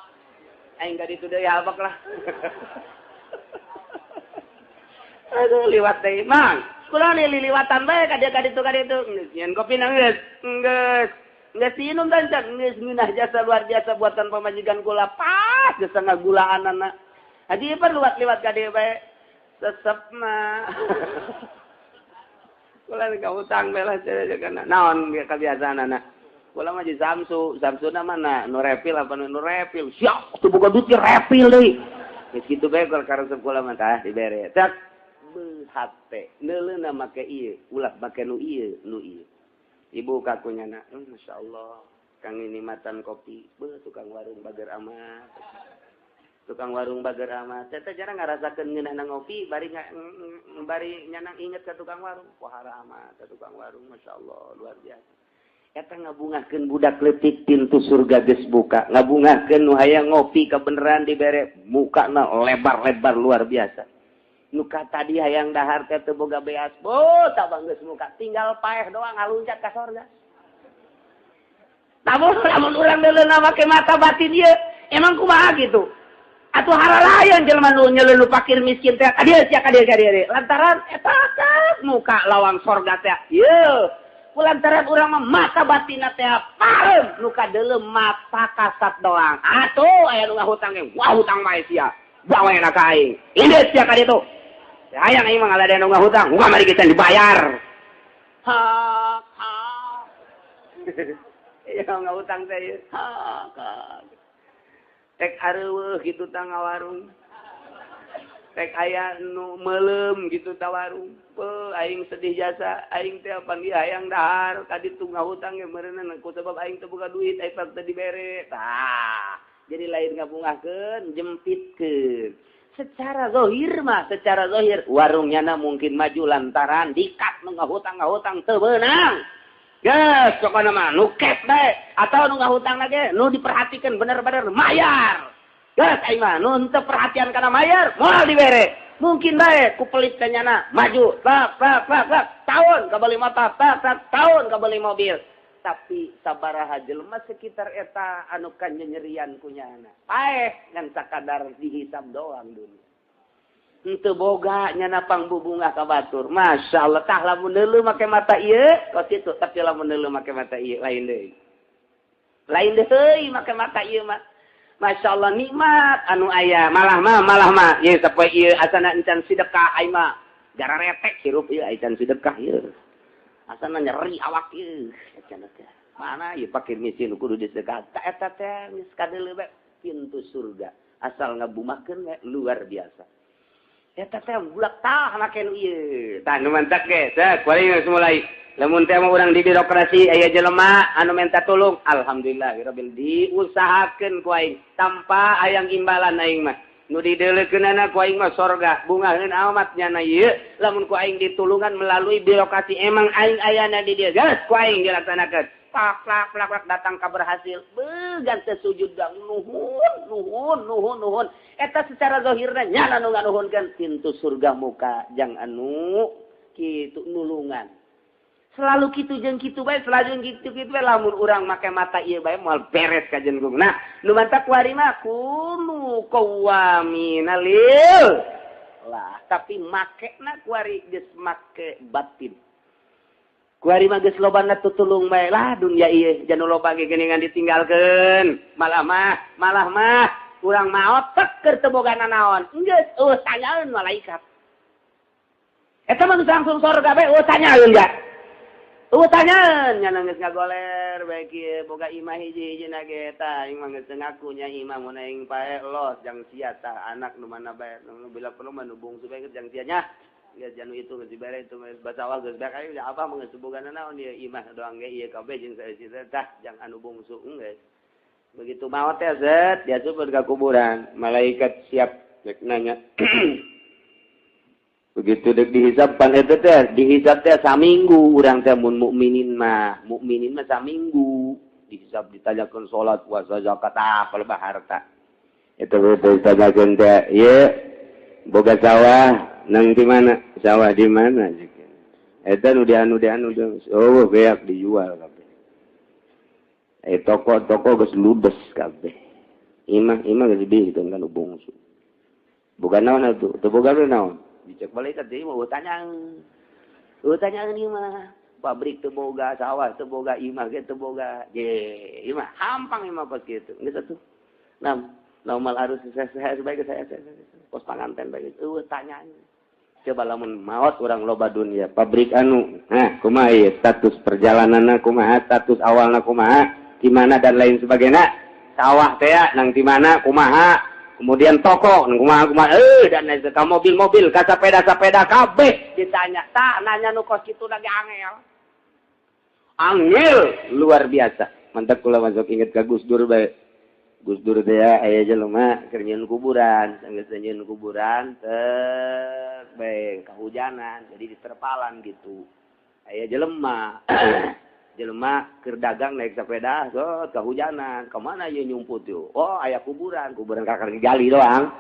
Speaker 1: Aing ka ditu deui habak lah. Aduh liwat deui mang. Kula liliwatan bae ka dieu ka ditu ka ditu. Geus nyeun kopi na geus. Geus. Geus inum tancak geus ngeunah jasa luar biasa buatan pamajikan kula pas geus ngagulaanana. Haji pan liwat-liwat ka dieu bae. Sesepna. Kula ka utang bae lah kana. Naon kebiasaanana. Kula mah di Samsu, Samsuna mana nu repil apa nu repil. Siap teu boga duit repil deui. Geus kitu bae karesep kula mah tah dibere. Cak hate neuleuna make ieu, ulah make nu ieu, nu ieu. Ibu kakunya na, masyaallah, kang ini matan kopi, beuh tukang warung bager amat. Tukang warung bager amat. Teh jarang ngarasakeun ngeunahna ngopi, bari bari nyanang inget ka tukang warung. Pohara amat ka tukang warung, masyaallah, luar biasa. Eta ngabungahkeun budak leutik pintu surga geus buka, ngabungahkeun nu hayang ngopi kabeneran dibere mukana lebar-lebar luar biasa. Nuka tadi hayang dahar teh teu boga beas, bo tabang geus muka, tinggal paeh doang ngaluncat ka sorga. Lamun lamun urang neuleuna make mata batin ieu, emang kumaha gitu? Atuh haralayan jelema nu nyeleun fakir miskin teh, ka dieu sia ka dieu ka dieu. Lantaran eta muka lawang sorga teh. Ieu, lantaran urang mah mata batinna teh pareum, nu kadeuleu mata kasat doang. Atuh aya nu ngahutang ge, wah hutang bae sia. Bawa enak ka aing. Ini sia ka ditu. Hayang aing mah ngaladean nu ngahutang, muka mari kita dibayar. Ha ha. Iya ngahutang teh ieu. Ha ha. Tek areueuh kitu tah ngawarung. Tek aya nu meuleum kitu ta warung. Beuh aing sedih jasa, aing teh panggih hayang dahar ka ditu ngahutang ge meureunna ku sebab aing teu boga duit, aing teu dibere. Tah, jadi lain ngabungahkeun, jempitkeun. Secara zahir mah, secara zahir warungnya na mungkin maju lantaran dikat nu ngahutang-ngahutang teu beunang. Geus pokona mah nu cash bae atau nu ngahutang lagi nu diperhatikan bener-bener mayar. Geus aing mah nu henteu perhatian kana mayar moal dibere. Mungkin bae ku pelit ka nyana maju tak tak tak tak tahun kabeli motor tak tak tahun kabeli mobil. Tapi sabaraha jelema sekitar eta anu kanyerian ku nyana. Paeh ngan sakadar dihisab doang dunia. Henteu boga nyana pangbubungah ka batur. Masyaallah tah lamun deuleu make mata ieu kos kitu, tapi lamun deuleu make mata ieu lain deui. Lain deui make mata ieu mah. Masyaallah nikmat anu aya malah mah ieu sapoe ieu asana encan sedekah aing mah gara retek hirup ieu encan sedekah ieu. Asana nyeri awak ieu cenah teh. Mana ieu fakir miskin kudu disedekah. Ta eta teh geus kadeuleu bae pintu surga. Asal ngabumahkeun we luar biasa. Eta teh bulak tah make nu ieu. Tah nu mantak ge, teh kuari geus mulai. Lamun teh mah urang di birokrasi aya jelema anu minta tulung, alhamdulillah rabbil diusahakeun ku aing tanpa hayang imbalan aing mah. Nu dideuleukeunana ku aing mah sorga, bungaheun amat nyana ieu. Lamun ku aing ditulungan melalui birokrasi emang aing ayana di dieu, geus ku aing dilaksanakeun. Plak plak plak plak datang ka berhasil. Began teh sujud dang nuhun nuhun nuhun nuhun. Eta secara zahirna nyana nu nganuhunkeun pintu surga muka jang anu kitu nulungan. Selalu kitu jeung kitu bae, selalu kitu kitu bae lamun urang make mata ieu bae moal beres ka jenggung. Nah, nu mantak kuari mah kunu qawamina lil. Lah, tapi makena kuari geus make batin. Kuari mah geus lobana tutulung bae lah dunia ieu janu loba ge geuningan ditinggalkeun. Malah mah urang maot tek keur teu boga nanaon. Geus eueuh tanyaeun malaikat. Eta mah geus langsung sorga bae eueuh tanyaeun ga. Eueuh tanyeun nya geus ngagoler bae kieu boga imah hiji-hiji na ge tah aing mah geus ngaku nya imah mun aing pae los jang sia tah anak nu mana bae nu bila perlu mah nu bungsu bae jang sia nya. Geus janu itu geus dibere itu basawah geus bae aing abah mah geus bogana naon ieu imah doang ge ieu kabeh jeung saeusi tah jang anu bungsu geus. Begitu maot teh zet dia super ka kuburan, malaikat siap rek nanya. Begitu dek dihisab pan eta teh, dihisab teh saminggu urang teh mun mukminin mah saminggu dihisab ditanyakeun salat, puasa, zakat, apa lebah harta. Eta ditanyakeun teh, ieu boga sawah nang di mana? Sawah di mana? Eta nu dianu oh beak dijual kabeh. Toko-toko geus ludes kabeh. Imah geus dibikeun kan bungsu. Boga naon atuh? Teu boga naon? Dicek malaikat deui mah tanya ieu mah pabrik teu boga, sawah teu boga, imah ge teu boga. Ye, imah hampang imah pas kitu. Geus atuh. Nam, normal harus saya bae saya pos panganten bae eueuh tanya. Coba lamun maot urang loba dunia, pabrik anu, nah kumaha ieu status perjalananna kumaha, status awalna kumaha, di mana dan lain sebagainya. Sawah teh nang di mana kumaha, kemudian toko nang kumaha kumaha, dan lain sebagainya, mobil-mobil, ka sepeda-sepeda kabeh ditanya. Tah nanya nu kos kitu lagi angel. Angel luar biasa. Mantap kula masuk inget ka Gus Dur bae. Gus Dur teh aya jelema keur nyieun kuburan, geus nyieun kuburan teh bae kahujanan, jadi diterpalan gitu. Aya jelema jelema keur dagang naik sepeda, so kahujanan, kemana ieu nyumput yeuh? Oh, aya kuburan, kuburan kakar gali doang.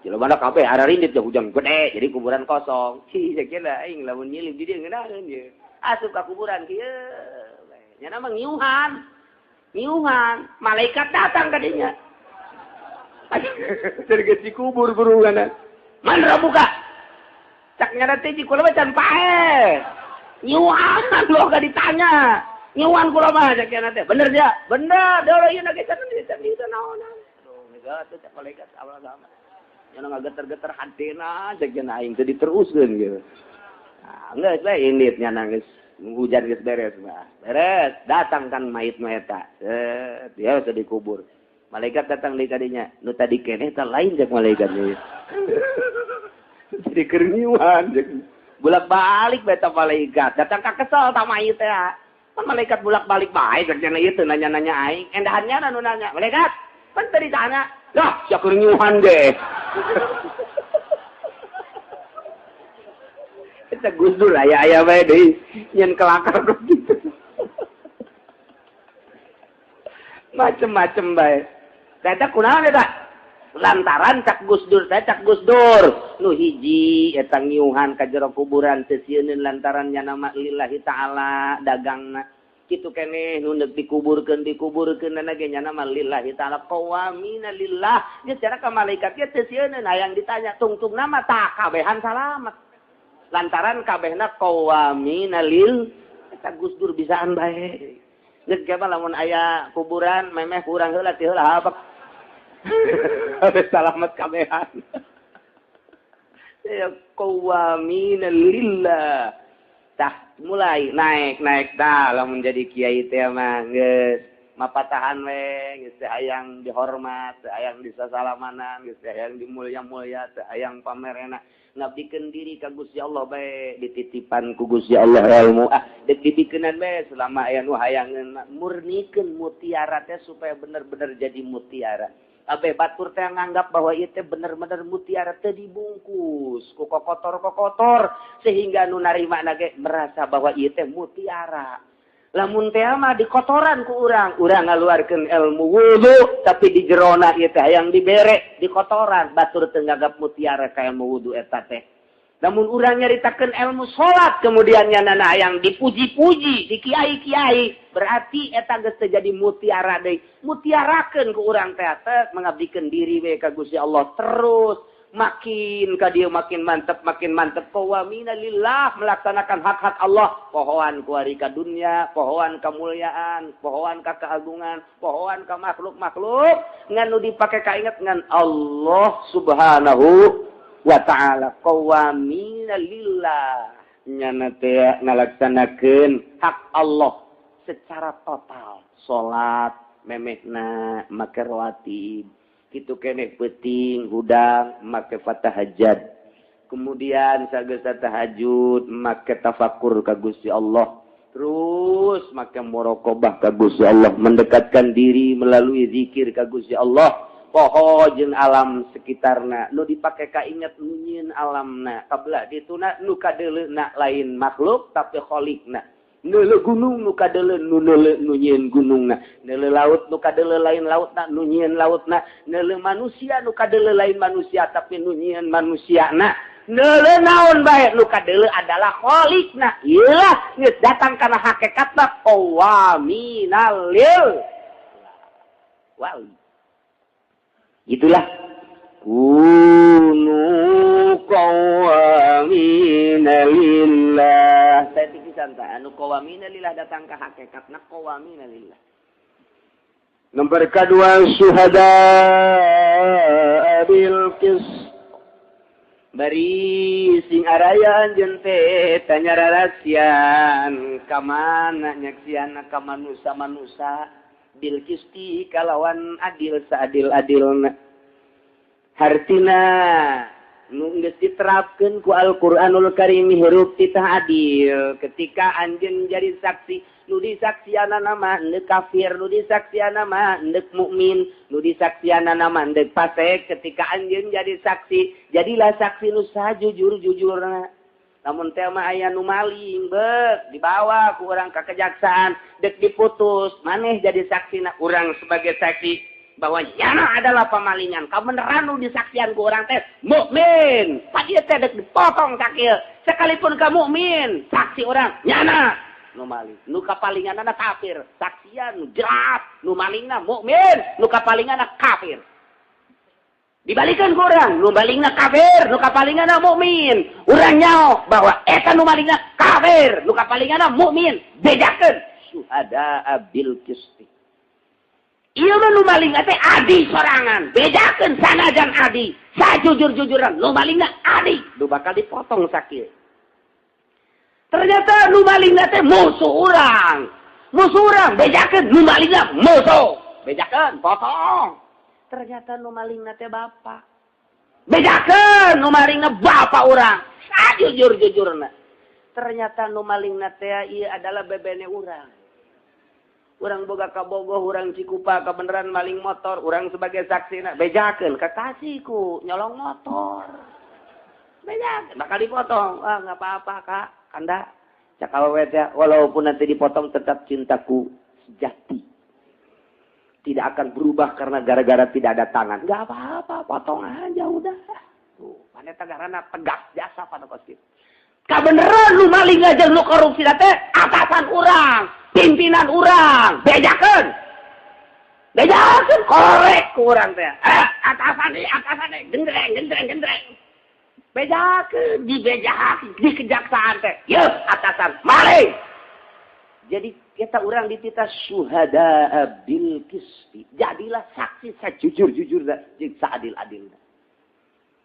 Speaker 1: Jelema na kabeh ararindit hujan gede, jadi kuburan kosong. Cih, sakieu aing lamun nyilip di dieu ngeunaheun ieu. Asup ka kuburan kieu. Nya mah ngiuhan. Ngiuhan, malaikat datang ka dinya. Dari dikubur buruan. Man buka. Cak nya teh kula mah can paeh. Ngiuhan lo gak ditanya. Ngiuhan kula mah cak nya teh. Bener dia? Bener. Dolo ieu na ge can di naonan. Aduh, geus atuh cak malaikat awal sama. Nya ngageter-geter hatena cak nya aing teh diteruskeun gitu. Nah, geus we indit nya geus hujan geus beres mah. Beres, datang kan mayit mah eta. Set, dia sudah dikubur. Malaikat datang deui ka dinya. Nu tadi keneh teh lain cek malaikat ieu. Jadi keur ngiuhan cek. Bolak-balik bae ta malaikat. Datang ka kesel ta mayit teh. Pan malaikat bolak-balik bae cek cenah ieu teu nanya-nanya aing. Endahannya nu nanya. Malaikat, pan teu ditanya. Lah, sia keur ngiuhan ge. Eta Gus Dur aya-aya bae deui nyen kelakar gitu. Macem-macem bae. Eta kunaon eta? Lantaran cak Gus Dur teh cak Gus Dur nu hiji eta ngiuhan ka jero kuburan teu sieuneun lantaran nya nama lillahi taala dagangna. Kitu keneh nu neuk dikuburkeun dikuburkeun ge nya nama lillahi taala qawamina lillah. Geus cara ka malaikat ge teu sieuneun hayang ditanya tungtung nama tah kabehan salamet. Lantaran kabehna qawamina lil eta Gus Dur bisaan bae. Geus ge mah lamun aya kuburan memeh kurang heula ti heula habek. Habis salamet kabehan. Ya qawamina lillah. Tah mulai naik-naik tah lamun jadi kiai teh mah geus mapatahan we geus teh hayang dihormat, teh hayang disasalamanan, geus teh hayang dimulya-mulya, teh hayang pamerena. Ngabdikeun diri ka Gusti Allah bae dititipan ku Gusti Allah ilmu ah deuk dibikeunan bae selama aya nu hayangeun murnikeun mutiara teh supaya bener-bener jadi mutiara. Abe batur teh nganggap bahwa ieu teh bener-bener mutiara teh dibungkus ku kokotor-kokotor sehingga nu narima ge merasa bahwa ieu teh mutiara. Lamun teh mah dikotoran ku urang, urang ngaluarkeun ilmu wudu tapi di jerona ieu teh hayang dibere dikotoran, batur teu nganggap mutiara ka ilmu wudu eta teh. Lamun urang nyaritakeun ilmu salat kemudian nyanana hayang dipuji-puji di kiai-kiai, berarti eta geus teu jadi mutiara deui. Mutiarakeun ku urang teh teh mengabdikeun diri we ka Gusti Allah terus makin ka dieu makin mantep qawamina lillah melaksanakan hak-hak Allah, pohoan ku ari ka dunya, pohoan kemuliaan, pohoan ka keagungan, pohoan ka makhluk-makhluk ngan nu dipake kainget ngan Allah Subhanahu wa ta'ala qawamina lillah. Nyana teh ngalaksanakeun hak Allah secara total. Salat memehna make rawatib, kitu keneh peuting hudang make fatahajud. Kemudian sageus tahajud make tafakur ka Gusti Allah. Terus make muraqabah ka Gusti Allah, mendekatkan diri melalui zikir ka Gusti Allah. Poho jeung alam sekitarna nu dipake ka inget nu nyieun alamna kabelah dituna nu kadeuleuna lain makhluk tapi kholikna. Neuleu gunung nu kadeuleu nu neuleu nu nyieun gunungna, neuleu laut nu kadeuleu lain lautna nu nyieun lautna, neuleu manusia nu kadeuleu lain manusia tapi nu nyieun manusiana, neuleu naon bae nu kadeuleu adalah kholikna. Ieulah geus datang kana hakikatna qawaminal lil wali. Itulah kunu qawamina lillah. Saya pikisan ta anu qawamina lillah datang ka hakikatna qawamina lillah.
Speaker 3: Nomor kedua syuhada bil qist.
Speaker 1: Bari sing araya anjeun teh tanya rarasian ka mana nyaksianna ka manusa-manusa bil qisti kalawan adil saadil-adilna. Hartina nu geus diterapkeun ku Al-Qur'anul Karim hirup titah adil. Ketika anjeun jadi saksi, nu disaksianana mah endek kafir, nu disaksianana mah endek mukmin, nu disaksianana mah endek fasik. Ketika anjeun jadi saksi, jadilah saksi nu sajujur-jujurna. Namun teh mah aya nu maling beuk dibawa ku urang ka kejaksaan dek diputus, maneh jadi saksina urang sebagai saksi bahwa nyana adalah pemalingan. Kabeneran nu disaksian ku urang teh mukmin. Pak ieu teh dek dipotong sakieu. Sekalipun ka mukmin, saksi urang nyana nu maling. Nu kapalinganna kafir, saksian nu jelas nu malingna mukmin, nu kapalinganna kafir. Dibalikan ku urang, nu malingna kafir, nu kapalinganna mukmin. Urang nyaho bahwa eta nu malingna kafir, nu kapalinganna mukmin. Bedakeun syuhada bil qisti. Ieu mah nu malingna teh adi sorangan. Bedakeun sanajan adi, sajujur-jujuran nu malingna adi, nu bakal dipotong sakieu. Ternyata nu malingna teh musuh urang. Musuh urang bejakeun nu malingna musuh. Bejakeun potong. Ternyata nu malingna teh bapak. Bejakeun nu malingna bapak urang. Sajujur-jujurna. Ternyata nu malingna teh ieu adalah bebene urang. Urang boga kabogoh, urang Cikupa kabeneran maling motor, urang sebagai saksina bejakeun kekasihku nyolong motor. Bejakeun bakal dipotong. Ah enggak apa-apa, Kak. Kanda cak awewe teh walaupun nanti dipotong tetap cintaku sejati. Tidak akan berubah karena gara-gara tidak ada tangan. Enggak apa-apa, potong aja udah. Tuh, mana tegarana tegak jasa pada kos kitu. Kabeneran lu maling aja lu korupsi teh atasan urang, pimpinan urang, bejakeun. Bejakeun korek ku urang teh. Atasan deui, gendreng gendreng gendreng. Bejakeun, dibejakeun di kejaksaan teh. Yeuh, atasan maling. Jadi kita orang dititah syuhada bil qisti. Jadilah saksi sejujur-jujurna jeung saadil-adilna.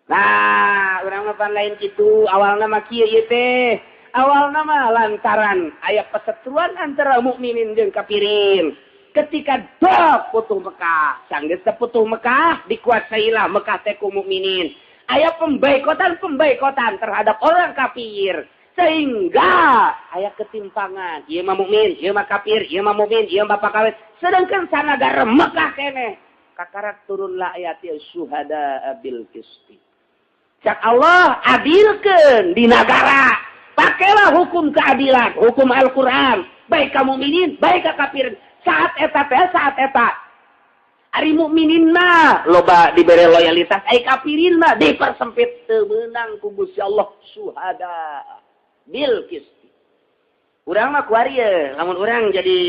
Speaker 1: Nah, urang mah pan lain kitu, awalna mah kieu ieu teh. Awalna mah lantaran aya perseteruan antara mukminin jeung kafirin. Ketika dok putuh Mekah, sanggeus putuh Mekah dikuasailah Mekah teh ku mukminin. Aya pembaikotan-pembaikotan terhadap orang kafir. Sehingga aya ketimpangan, ieu mah mukmin, ieu mah kafir, ieu mah mukmin, ieu mah bapak kawin. Sedangkan sanagara Mekah keneh kakarak turunlah ayat syuhada bil qisti. Cak Allah adilkeun di nagara. Pakailah hukum keadilan, hukum Al-Qur'an, baik ka mukminin, baik ka kafirin. Saat eta teh saat eta. Ari mukminin mah loba dibere loyalitas, ai kafirin mah dipersempit teu meunang ku Gusti Allah syuhada bil qisti. Urang mah kuari ye, lamun urang jadi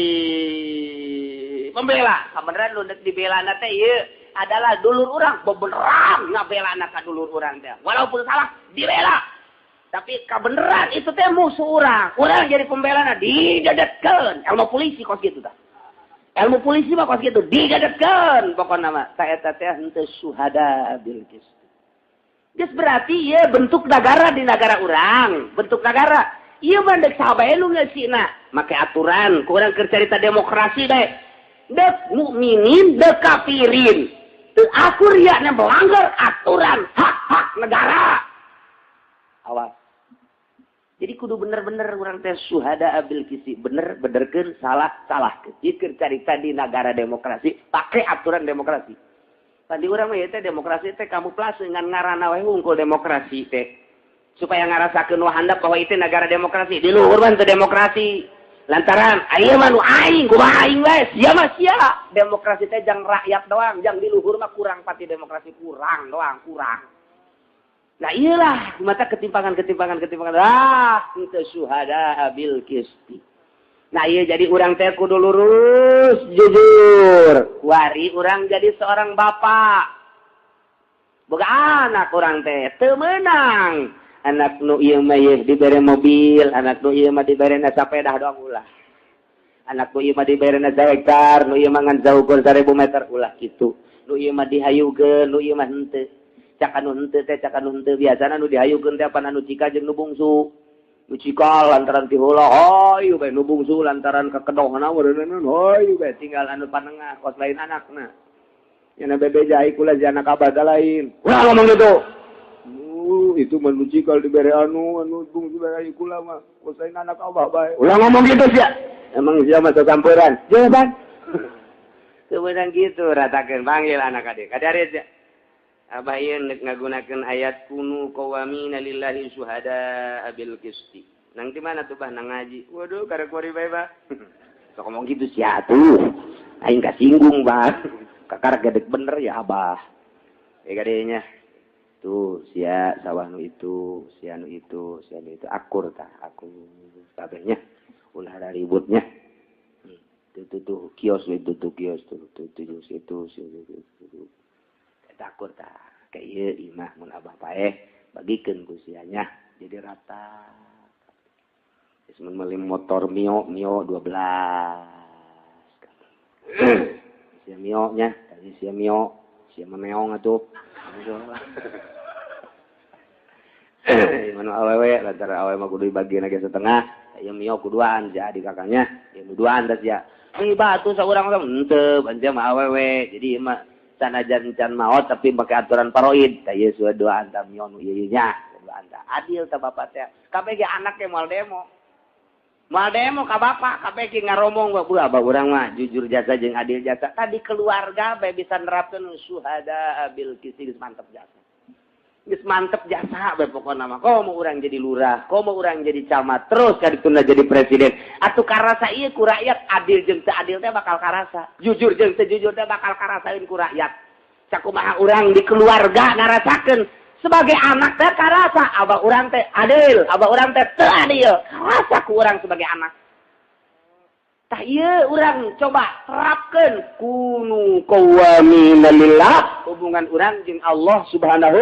Speaker 1: pembela, kabeneran nu deuk dibelana teh ieu adalah dulur urang, bebeneran ngabelana ka dulur urang teh. Walaupun salah dibela. Tapi kabeneran itu teh musuh urang. Urang jadi pembelana didedetkeun. Ilmu polisi kos kitu tah. Ilmu polisi mah kos kitu didedetkeun pokona mah. Ta eta teh henteu syuhada bil qisti. Geus berarti ieu bentuk negara di negara urang, bentuk negara. Ieu mah deuk saha bae nu ngeusina. Make aturan, ku urang keur carita demokrasi bae. Deuk mukminin, deuk kafirin. Teu akur yakna melanggar aturan hak-hak negara. Awas. Jadi kudu bener-bener urang teh suhada bil qisti, bener benerkeun, salah salahkeun. Ieu keur carita di negara demokrasi, pake aturan demokrasi. Tadi urang mah ieu teh demokrasi teh kamuflase ngan ngaranna we hungkul demokrasi teh. Supaya ngarasakeun nu handap bahwa itu negara demokrasi. Di luhur mah teu demokrasi. Lantaran aya mah nu aing, kumaha aing we, sia mah sia. Demokrasi teh jang rakyat doang, jang di luhur mah kurang pati demokrasi, kurang doang, kurang. Nah iyalah, mata ketimpangan. Ah, itu suhada bil qisti. Nah iya jadi urang teh kudu lurus, jujur. Kuari urang jadi seorang bapak. Boga anak urang teh teu meunang. Anak nu ieu mah yeuh dibere mobil, anak nu ieu mah diberena sapedah doang ulah. Anak nu ieu mah diberena sahektar, nu ieu mah ngan saukur 1000 meter ulah kitu. Nu ieu mah dihayukeun, nu ieu mah henteu. Cak anu henteu teh, cak anu henteu biasana nu dihayukeun teh apan anu cika jeung nu bungsu. Nu cika lantaran ti heula hayu bae, nu bungsu lantaran kakedohna meureunna hayu bae tinggal anu panengah kos lain anakna. Nya bebeja ai kula si anak abah lain. Ulah ngomong gitu. Itu mah nu cikal dibere anu bungsu bere ai kula mah kos lain anak abah bae. Ulah ngomong gitu sia. Emang sia mah samperan. Jawaban. Kebenaran gitu ratakeun panggil anak adik. Kadaris ya. Abah ieu nek ngagunakeun ayat kunu qawamina lillahi syuhada bil qisti. Nang di mana tuh bah nang ngaji? Waduh karek kuari bae bah. Sok ngomong gitu sia atuh. Aing kasinggung bah. Kakar gedek bener ya abah. Ya gadenya. Tuh sia sawah nu itu, sia nu itu, sia nu itu akur tah, akur kabehnya. Ulah ada ributnya. Tuh tuh tuh kios itu tuh kios tuh tuh tuh itu itu. Akur tah kayak ieu imah mun abah paeh bagikeun ku sianya jadi rata. Geus mun meuli motor Mio Mio 12. Sia Mio nya, tadi sia Mio, sia meong atuh. Manu awewe lantaran awewe mah kudu dibagieun ge setengah, ieu Mio kuduan sia adik kakaknya, ieu duaan tah sia. Ih batu saurang mah henteu, anjeun mah awewe. Jadi ieu mah sanajan can maot tapi pakai aturan paroid tah ieu sudah dua anta mio nu ieu nya dua anta adil tah bapak teh kabeh ge anak ge moal demo ka bapak kabeh ge ngaromong bae abah urang mah jujur jasa jeung adil jasa tadi keluarga bae bisa nerapkeun syuhada bil qisti geus mantep jasa geus mantep jasa bae pokona mah komo urang jadi lurah komo urang jadi camat terus kadituna jadi presiden atuh karasa ieu ku rakyat adil jeung teu adil teh bakal karasa jujur jeung teu jujur teh bakal karasaeun ku rakyat sakumaha urang di keluarga ngarasakeun sebagai anak teh karasa abah urang teh adil abah urang teh teu adil karasa ku urang sebagai anak tah ieu urang coba terapkeun kunu qawamina lillah hubungan urang jeung Allah Subhanahu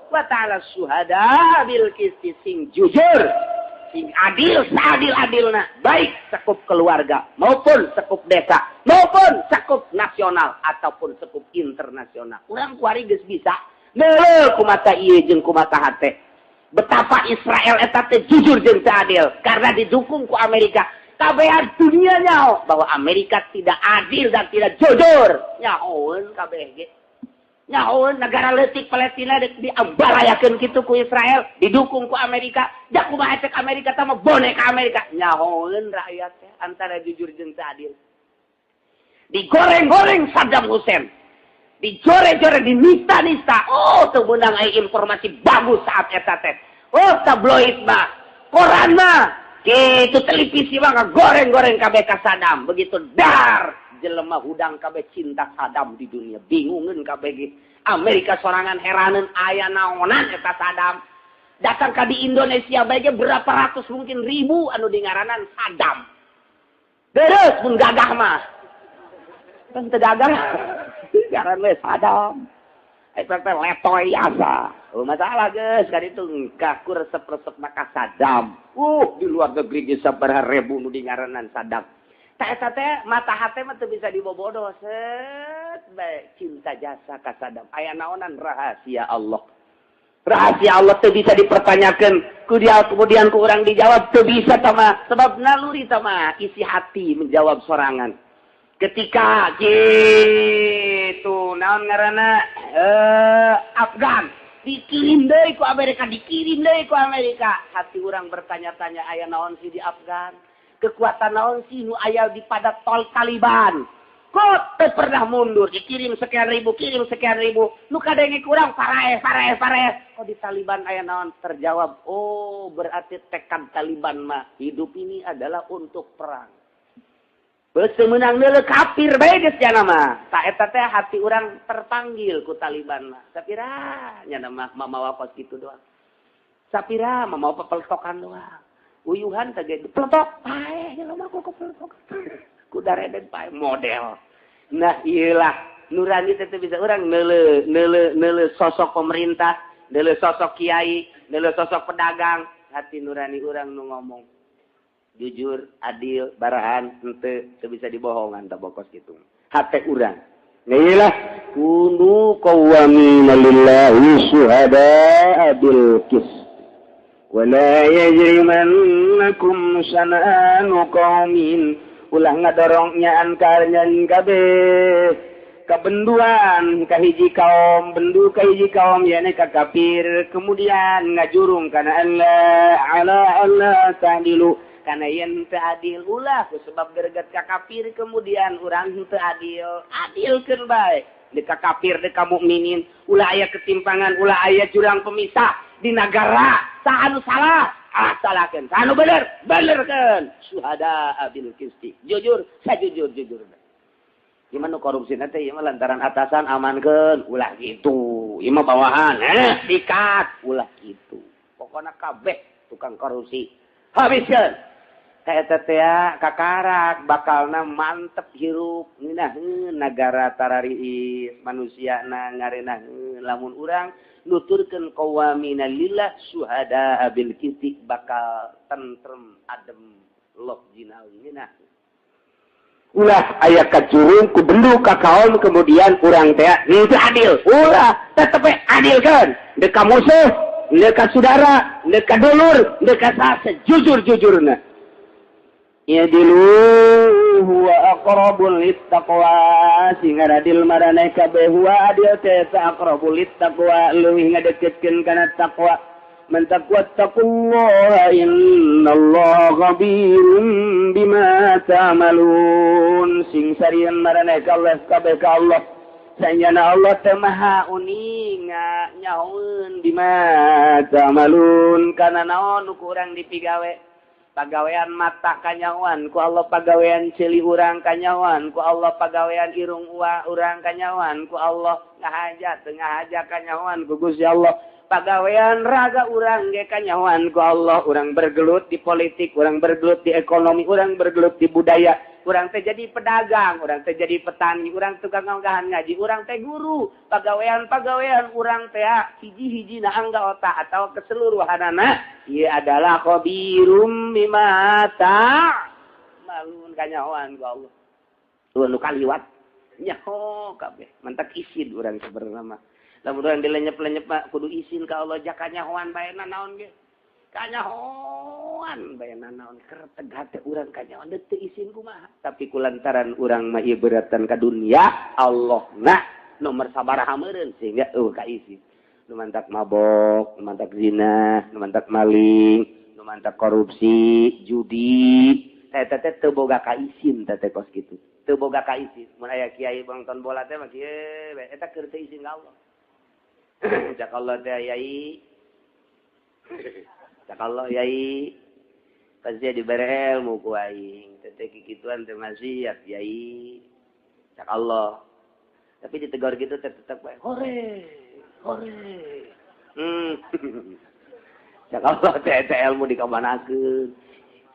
Speaker 1: wa ta'ala syuhada bil qisti sing jujur sing adil seadil-adilna baik sekup keluarga maupun sekup desa maupun sekup nasional ataupun sekup internasional. Urang kuari geus bisa neuleuh kumata ieu jeung kumata hate betapa Israel eta teh jujur jeung teu adil karena didukung ku Amerika. Kabehan dunia nyaho bahwa Amerika tidak adil dan tidak jujur nyahoeun kabeh ge. Nyahoeun negara leutik Palestina diambarayakeun kitu ku Israel, didukung ku Amerika, jak kumaha cek Amerika tah mah boneka Amerika. Nyahoeun rakyat teh antara jujur jeung teu adil. Digoreng-goreng Saddam Hussein. Dijore-jore, dinista-nista. Oh, teu meunang aya informasi bagus saat eta teh. Oh, tabloid mah, koran mah, kitu televisi mah ngagoreng-goreng kabeh ka Saddam. Begitu dar jelema hudang kabeh cinta Saddam di dunia bingungeun kabeh ge Amerika sorangan heraneun aya naonan eta Saddam datang ka di Indonesia bae ge berapa ratus mungkin ribu anu dingaranan Saddam deres mun gagah mah kan teu gagah ngaran we Saddam eta teh letoy asa oh masalah geus ka ditu kaku resep-resep maka Saddam di luar negeri ge sabaraha ribu nu dingaranan Saddam. Tak eta teh mata hate mah teu bisa dibobodo set bae cinta jasa ka Saddam aya naonan rahasia Allah. Rahasia Allah tuh bisa dipertanyakan ku dia, kemudian ku orang dijawab tuh bisa tama, sebab naluri tama isi hati menjawab sorangan. Ketika gitu, naon ngaranna, Afgan dikirim deui ku Amerika, dikirim deui ku Amerika, hati orang bertanya-tanya, aya naon sih di Afgan? Kekuatan naon sih nu aya di pada tol Taliban? Kok teu pernah mundur? Dikirim sekian ribu, kirim sekian ribu, nu kadenge kurang paraeh, paraeh, paraeh. Kok di Taliban aya naon? Terjawab, oh, berarti tekad Taliban mah hidup ini adalah untuk perang. Beuh, menang neuleuh kafir bae geus jana mah. Tak eta teh hati urang terpanggil ku Taliban mah. Sapira nya mah mamawa kos kitu doang. Sapira mamawa pepeltokan doang. Uyuhan teh ge peletok paeh jelema ku kepeletok. Ku dareden paeh model. Nah, iyalah nurani teh bisa urang neuleuh neuleuh neuleuh sosok pemerintah, neuleuh sosok kiai, neuleuh sosok pedagang, hati nurani urang nu ngomong jujur, adil, barahan, henteu teu bisa dibohongan tak bokos gitu. Hate urang.
Speaker 3: Nah, kunu qawwamina lillahi syuhada'a bil qist. Wala yajrimannakum syana'anu qaumin, ulah ngadorong nyaan karnyan kabeh kabenduan kahiji kaum, bendu kahiji kaum yakni ka kafir, kemudian ngajurung kana Allah ala Allah ta'dilu, karena yen teu adil. Ulah ku sebab greget ka kafir kemudian urang teu adil. Adilkeun bae deka kafir, deka mukminin. Ulah aya ketimpangan, ulah aya jurang pemisah di negara. Saha anu salah, ah, salahkeun, saha anu bener, benerkeun. Syuhada bil qisti, jujur sajujur jujur. Gimana korupsi nanti ieu mah lantaran atasan amankeun, ulah gitu. Ieu mah bawahan sikat, ulah gitu. Pokoknya kabeh tukang korupsi habiskeun. Eta teh kakarak bakalna mantep hirup ngeunaheun nagara, tarariis manusia na ngarenaheun. Lamun urang nuturkeun qawamina lillah syuhada bil qisti, bakal tentrem, adem, loh jinawi ngeunah.
Speaker 1: Ulah aya kacurung ku bendu ka kaum, kemudian urang teh henteu adil. Ulah, tetep we adilkeun deka musuh, deka saudara, deka dulur, deka saha, sejujur-jujurna.
Speaker 3: I'dilu huwa aqrabu littaqwa, sing adil maraneh kabeh. Huwa adil teh aqrabu littaqwa, leuwih ngadeketkeun kana taqwa. Man taqwa taqullaha innallaha khabirum bima ta'malun, sing sarieun maraneh kabeh kabeh ka Allah, sanyana Allah teh maha uninga, nyahoeun bima ta'malun kana naon nu ku urang dipigawe. Pagawean mata kanyahoan ku Allah, pagawean ceuli urang kanyahoan ku Allah, pagawean irung urang kanyahoan ku Allah, ngahaja teu ngahaja kanyahoan ku Gusti Allah, pagawean raga urang ge kanyahoan ku Allah. Urang bergelut di politik, urang bergelut di ekonomi, urang bergelut di budaya, urang teh jadi pedagang, urang teh jadi petani, urang tukang nganggahan ngaji, urang teh guru. Pagawean-pagawean urang teh hiji-hiji na angga otak atau keseluruhanana ieu adalah khabirum bima ta'malun, kanyahoan ku Allah. Tuh nu kaliwat nyaho kabeh, mantak isin urang sebenarnya mah. Lamun urang dilenyep-lenyep mah kudu isin ka Allah, jakanyahoan bae naon ge. Kanyahoan bae naon, kerteg hate urang kanyahoan, teu isin kumaha. Tapi kulantaran urang mah ieu beratan ka dunia, Allah na nomor sabaraha meureun sehingga eueuh ka isin. Nu mantak mabok, nu mantak zina, nu mantak maling, nu mantak korupsi, judi, eta teh teu boga ka isin teh teh kos kitu. Teu boga ka isin. Mun aya kiai nonton bola teh mah kieu bae, eta keur teu isin ka Allah. Cak Allah teh, yai. Cak Allah, yai. Pasti dibere ilmu ku aing. Teh kikituan teh maksiat, yai. Cak Allah. Tapi ditegur gitu teh tetep bae. Hore, hore. Cak Allah teh teh ilmu dikamanakeun.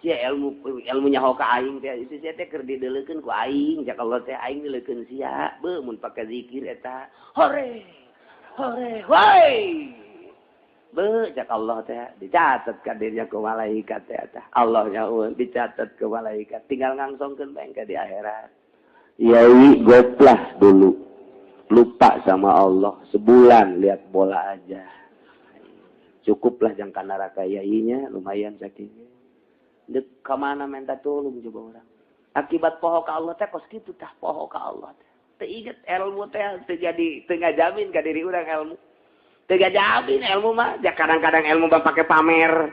Speaker 3: Sia ilmu ilmu nyaho ka aing teh, sia teh keur dideulekeun ku aing. Cak Allah teh aing dileukeun sia. Beuh, mun pake zikir eta. Hore. Hore, woi. Beuh, cak Allah teh dicatat ka dirinya ku malaikat teh eta. Allah nyaho dicatat ke malaikat, tinggal ngangsongkeun bae ke di akhirat.
Speaker 1: Yai goplah dulu. Lupa sama Allah sebulan lihat bola aja. Cukuplah jangka neraka yainya lumayan sakit. Dek ka mana minta tolong coba orang. Akibat poho ka Allah teh kos kitu tah poho ka Allah teh. Teu inget ilmu teh teu jadi teu ngajamin ka diri urang ilmu. Teu ngajamin ilmu mah, ja kadang-kadang ilmu mah pake pamer.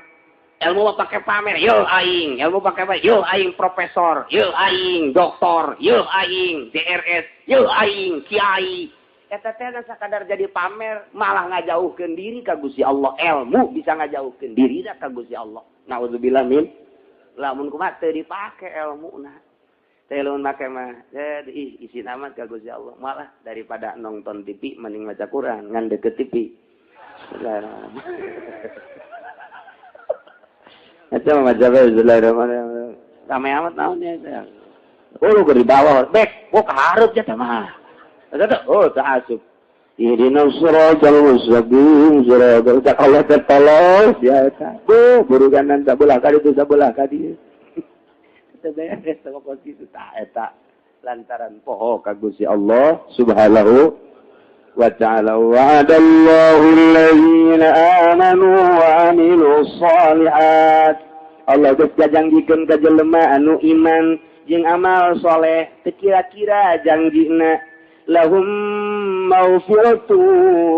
Speaker 1: Ilmu mah pake pamer, yo aing, ilmu pake pamer, yo aing profesor, yo aing doktor, yo aing DRS, yo aing kiai. Eta teh sakadar jadi pamer, malah ngajauhkeun diri ka Gusti Allah. Ilmu bisa ngajauhkeun diri ka Gusti Allah. Nauzubillah min. Lamun kumaha teu dipake ilmuna. Teh lamun make mah ih isin amat ka Gusti Allah. Malah daripada nonton TV mending maca Quran ngan deket TV. Bismillahirrahmanirrahim. Eta mah maca bismillahirrahmanirrahim. Rame amat naon nya eta. Oh lu di bawah, bek, gua kahareup nya teh mah. Eta oh teu asup. Ihdinas siratal mustaqim, siratal Allah tertolong ya eta. Duh, buruganan sabelah ka ditu sabelah ka dieu. Teu beres sama kos kitu tah eta lantaran poho ka Gusti Allah Subhanahu wa ta'ala. Wa'adallahu allazina amanu wa amilus shalihat. Allah geus ngajanjikeun ka jelema anu iman jeung amal soleh, teu kira-kira janjina lahum maghfiratu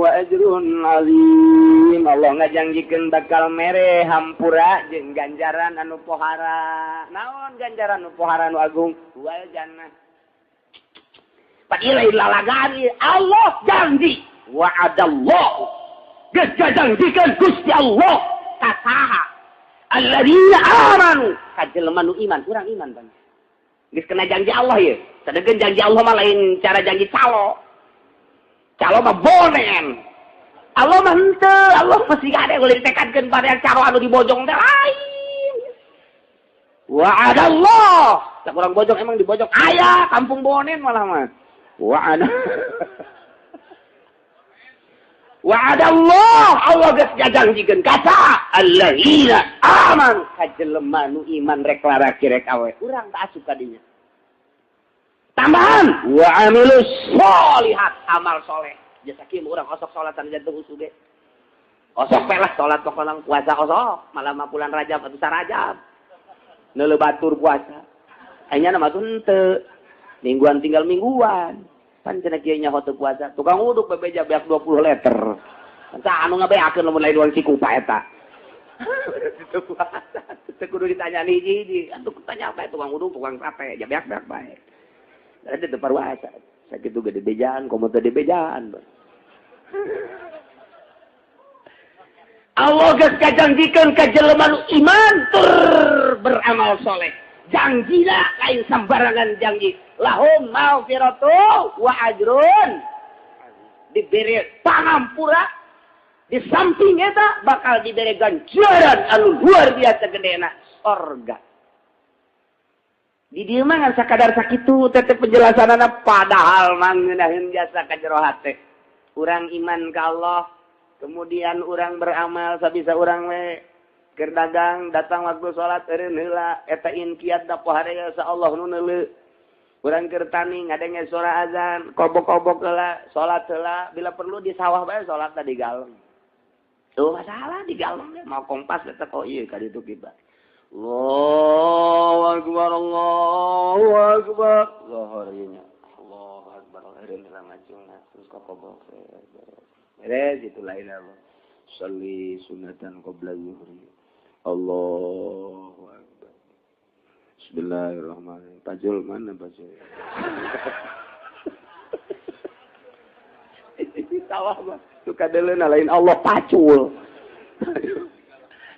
Speaker 1: wa ajrun azim. Allah ngajanjikeun bakal mere hampura jeung ganjaran anu pohara. Naon ganjaran anu pohara anu agung? Wal jannah. Padilai lalagani Allah janji wa'adallahu. Geus ngajanjikeun Gusti Allah ka saha? Alladzina amanu, ka jelema nu iman, urang iman bang. Geus kena janji Allah ieu. Sadegeun janji Allah mah lain cara janji calo. Calo mah bonen. Allah mah henteu, Allah mesti gade ulah ditekadkeun pada yang calo anu dibojong teh lain. Wa'adallah. Tak urang bojong emang dibojong aya kampung bonen malah mah. Wa'ada. Wa'adallah, Allah geus ngajanjikeun ka saha? Alladzina amanu, ka jelema nu iman rek laraki rek awe. Urang tak asup ka dinya. Tambahan wa amilus sholihat, amal soleh. Jasa kieu urang osok salat sanajan teu usuh ge. Osok we lah salat pokona puasa osok, malah mah bulan Rajab atuh sarajab. Neuleuh batur puasa. Aya mah henteu. Mingguan tinggal mingguan. Pan cenah kieu nyaho teu puasa. Tukang uduk bebeja beak 20 liter. Saha anu ngabeakeun lamun lain urang Cikupa eta. Teu puasa. Teu kudu ditanya hiji-hiji. Atuh tanya bae tukang uduk, tukang sate, ja beak-beak bae. Ada teu parwasa. Sakitu gede bejaan, komo teu dibejaan. Allah geus kajanjikeun ka jelema nu iman tur beramal soleh. Janjilah lain sembarangan janji. Lahum maghfiratu wa ajrun. Diberi pangampura, di samping eta bakal diberi ganjaran anu luar biasa gedena, sorga. Di dieu mah ngan sakadar sakitu teh penjelasanana, padahal mah ngeunaheun jasa ka jero hate. Urang iman ka Allah, kemudian urang beramal sabisa urang we. Keur dagang datang waktu salat eureun heula eta inkiat da pohare sa Allah nu neuleu. Urang keur tani ngadenge suara azan, kobok-kobok heula, salat heula, bila perlu di sawah bae salat di galeng. Tuh masalah di galeng mau kompas eta kok ieu ka ditu kita. Allahu akbar, Allahu akbar. Zuhur ieu nya. Allahu akbar, eureun heula ngacungna terus kobok. Beres itu lain Allah. Shalli sunatan qabla zuhri. Allahu akbar. Bismillahirrahmanirrahim. Pajul mana pajul? Ini sawah mah suka deleuna lain Allah pacul.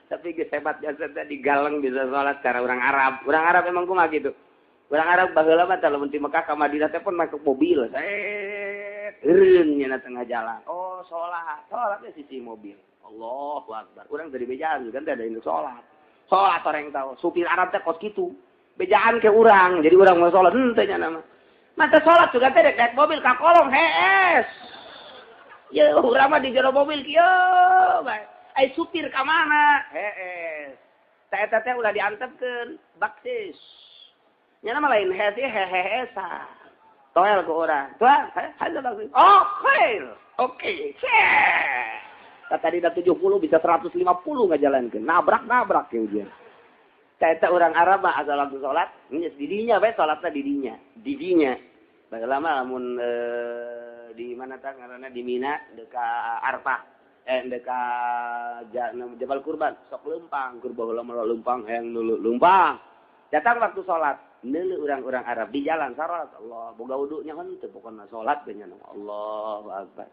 Speaker 1: Tapi geus hebat jasa teh di galeng bisa salat cara orang Arab. Orang Arab emang kumaha gitu. Orang Arab baheula mah lamun ti Mekah ka Madinah teh pun make mobil. Set eureun nya tengah jalan. Oh, salat. Salatnya sisi mobil. Allahu akbar. Urang tadi bejaan kan teh ada induk salat. Salat orang tahu. Supir Arab teh kos kitu. Bejaan ke urang. Jadi urang mau salat henteu nya nama. Mata salat juga teh rek naik mobil ka kolong hees. Ye urang mah di jero mobil kieu bae. Ai supir ka mana? Hees. Teh eta teh ulah diantepkeun baksis. Nya nama lain hees heheesa. Toel ke urang. Tuan, haja baksis. Oh, khair. Oke. Tadi dah 70 bisa 150 ngajalankeun. Nabrak-nabrak ya ujian. Eta orang Arab mah asal waktu salat, geus didinya bae salatna didinya. Didinya. Baheula mah lamun di mana tah ngaranna di Mina deka Arfah. Deka Jabal Kurban, sok leumpang, kur baheula mah leumpang hayang nulu leumpang. Datang waktu salat, neuleuh urang-urang Arab di jalan salat, Allah boga wudunya henteu pokona salat ge nya Allahu Akbar.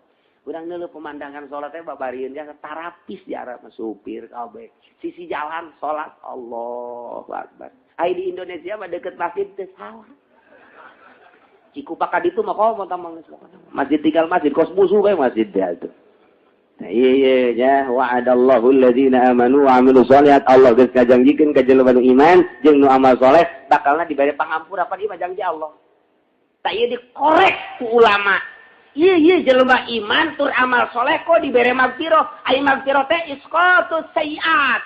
Speaker 1: Urang neuleuh pemandangan salat teh babarieun jasa tarapis di Arab mah supir kabeh. Sisi jalan salat Allahu Akbar. Ai di Indonesia mah deket masjid teh salah. Cikupa ka ditu mah komo tah mah geus pokona. Masjid tinggal masjid kos musuh bae masjid teh atuh. Nah, iya ya wa'adallahu alladzina amanu wa amilus sholihat. Allah geus ngajanjikeun ka jelema nu iman jeung nu amal soleh bakalna dibere pangampura pan ieu mah janji Allah. Tah ieu dikorek ku ulama. Iya iya jelema iman tur amal soleh kok dibere magfirah. Ai magfirah teh isqatus sayiat.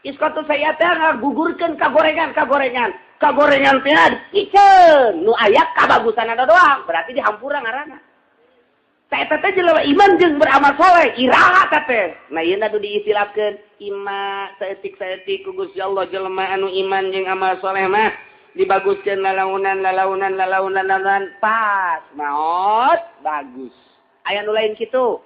Speaker 1: Isqatus sayiat teh ngagugurkeun kagorengan kagorengan. Kagorengan teh dipiceun nu aya kabagusanana doang, berarti dihampura ngaranna. Tah eta teh jelema iman jeung beramal soleh, iraha teh. Nah ieu atuh diistilahkeun ima saeutik-saeutik ku Gusti Allah jelema anu iman jeung amal soleh mah dibaguskeun lalaunan lalaunan lalaunan lalaunan pas maot bagus. Aya nu lain kitu.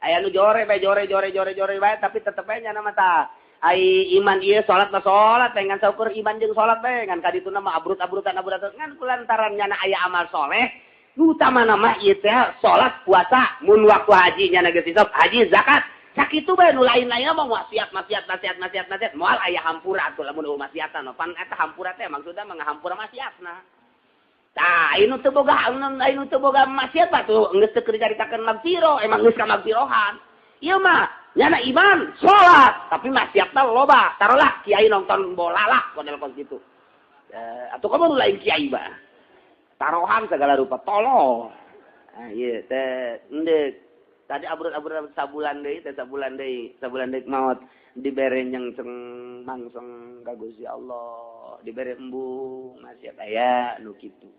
Speaker 1: Aya nu jore bae jore jore jore jore bae tapi tetep bae nya mah tah. Ai iman ieu salat mah salat bae ngan saukur iman jeung salat bae ngan kadituna mah abrut-abrutan abrutan ngan kulantaran nyana aya amal soleh. Nu utamana mah ieu teh salat puasa mun waktu haji nyana geus hisab haji zakat. Sakitu bae nu lain-lainna mah maksiat maksiat maksiat maksiat maksiat moal aya hampura atuh lamun eueuh maksiatan pan eta hampura teh maksudna mah ngahampura maksiatna. Tah anu teu boga anu teu boga maksiat mah tuh geus teu keur dicaritakeun magfirah emang geus ka magfirohan. Ieu mah nyana iman salat tapi maksiatna loba tarolah kiai nonton bola lah model kos kitu. Atuh komo nu lain kiai mah. Tarohan segala rupa tolol. Ah ieu teh endek tadi abrut-abrut sabulan deui teh sabulan deui maot dibere nyengseng mangseng ka Gusti Allah dibere embung maksiat aya nu kitu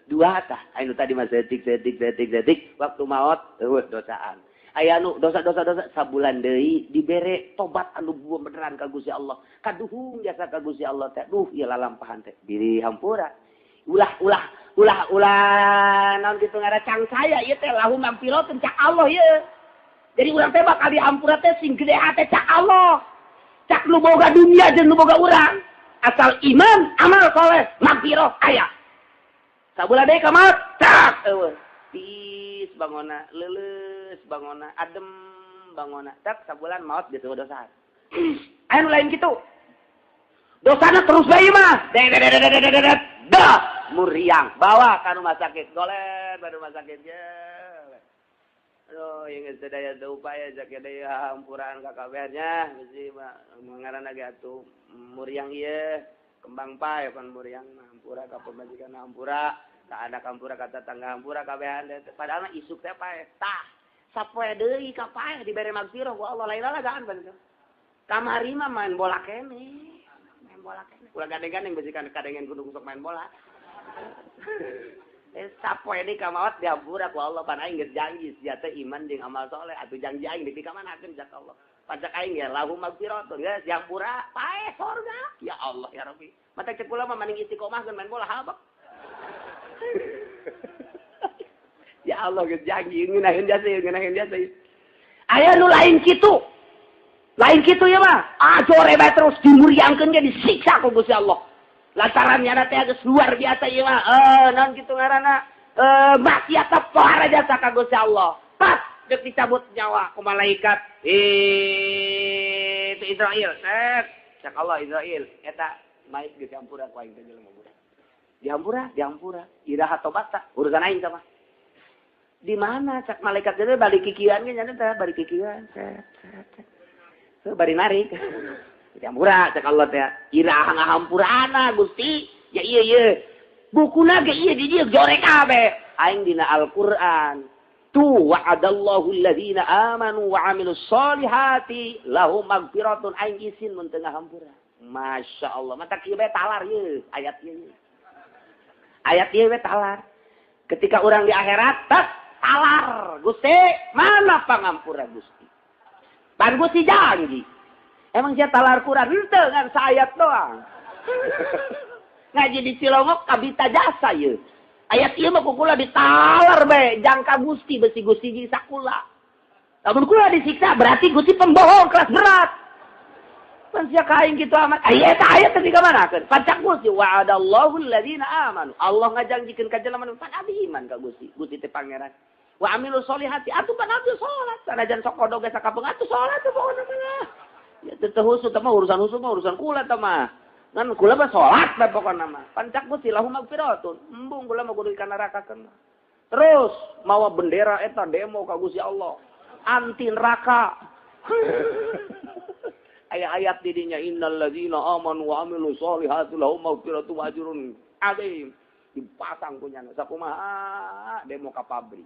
Speaker 1: dua tah anu tadi mah setik setik setik setik waktu maot eueuh dosaan aya nu dosa-dosa dosa sabulan deui dibere tobat anu beneran ka Gusti Allah kaduhung jasa ka Gusti Allah teh duh ieu lalampahan teh diri hampura ulah ulah ulah ulah naon kitu ngaran cangcaya ieu teh lahu magfiratun cak Allah ieu. Jadi urang teh bakal dihampura teh sing gede hate cak Allah. Cak nu boga dunia jeung nu boga urang. Asal iman, amal soleh, magfirah aya. Sabulan deui ka maot, cak eueuh. Tiis bangona, leuleus bangona, adem bangona. Cak sabulan maot geus eueuh dosa. Aya nu lain kitu. Dosana terus bae mah. Dedet. Dah muriang bawa ka rumah sakit goler ba rumah sakit ge. Aduh yang geus teu daya teu upaya sakit deui hampuraan ka kabehnya bisi ngaranna ge atuh muriang ieu kembang pae pan muriang mah hampura ka pamajikan hampura ka anak hampura ka tetangga hampura kabehan padahal mah isuk teh pae tah sapoe deui ka pae dibere magfirah ku Allah lain lalagaan pan kamari mah main bola keneh. Bola kene. Ulah gandeng-gandeng besikan kadengen kudu sok main bola. Sapoe deui ka maot dihampura ku Allah pan aing geus janji sia teh iman jeung amal soleh atuh janji aing dipikamaanakeun cak Allah. Pajak aing ya lahu magfiratun geus dihampura paeh sorga. Ya Allah ya Rabbi. Mata cek kula mah mending istiqomah main bola habak. Ya Allah geus janji ngeunaheun jasa ngeunaheun jasa. Aya nu lain kitu. Lain kitu ya mah. Ah jore bae terus dimuriangkeun ge disiksa ku Gusti Allah. Lantaran nyana teh geus luar biasa ieu mah. Naon kitu ngaranna? Maksiat pohara jasa ka Gusti Allah. Pas deuk dicabut nyawa ku malaikat. Itu Israil. Set. Cak Allah Israil eta mait geus dihampura ku aing teh jelema budak. Dihampura, dihampura. Iraha tobat tah urusan aing tah mah. Di mana cak malaikat teh balik kikieuan ge nyana teh balik kikieuan. Set set. Set. Bari narik. Dihampura cak Allah teh. Iraha ngahampurana Gusti. Ya ieu ieu. Bukuna ge ieu di dieu jorek kabeh. Aing dina Al-Qur'an. Tu wa'adallahu alladzina amanu wa 'amilus solihati lahum magfiratun aing isin mun teu ngahampura. Masya Allah. Mata kieu bae talar ieu ayat ieu. Ayat ieu bae talar. Ketika urang di akhirat tas talar. Gusti, mana pangampura Gusti? Pan Gusti janji. Emang sia talar Quran henteu ngan saayat doang. Ngaji di Cilongok kabita jasa ieu. Ayat ieu mah ku kula ditalar bae jangka Gusti besi Gusti nyiksa kula. Lamun kula disiksa berarti Gusti pembohong kelas berat. Pan sia ka aing kitu amat. Aya eta ayat teh dikamanakeun? Pancak Gusti wa'adallahu alladzina amanu. Allah ngajanjikeun ka jelema nu pan abdi iman ka Gusti. Gusti teh pangeran. Wa amilu sholihati atuh pan abdi salat sanajan sok kodog ge sakapeung atuh salat teh pokona mah. Ya teu husuk teh mah urusan husuk mah urusan kula teh mah. Ngan kula mah salat bae pokona mah. Pancak Gusti lahum magfiratun. Embung kula mah kudu ka neraka keun. Terus mawa bendera eta demo ka Gusti Allah. Anti neraka. Aya ayat di dinya innal ladzina amanu wa amilu sholihati lahum magfiratun wa ajrun adzim. Dipasang kunyana sakumaha demo ka pabrik.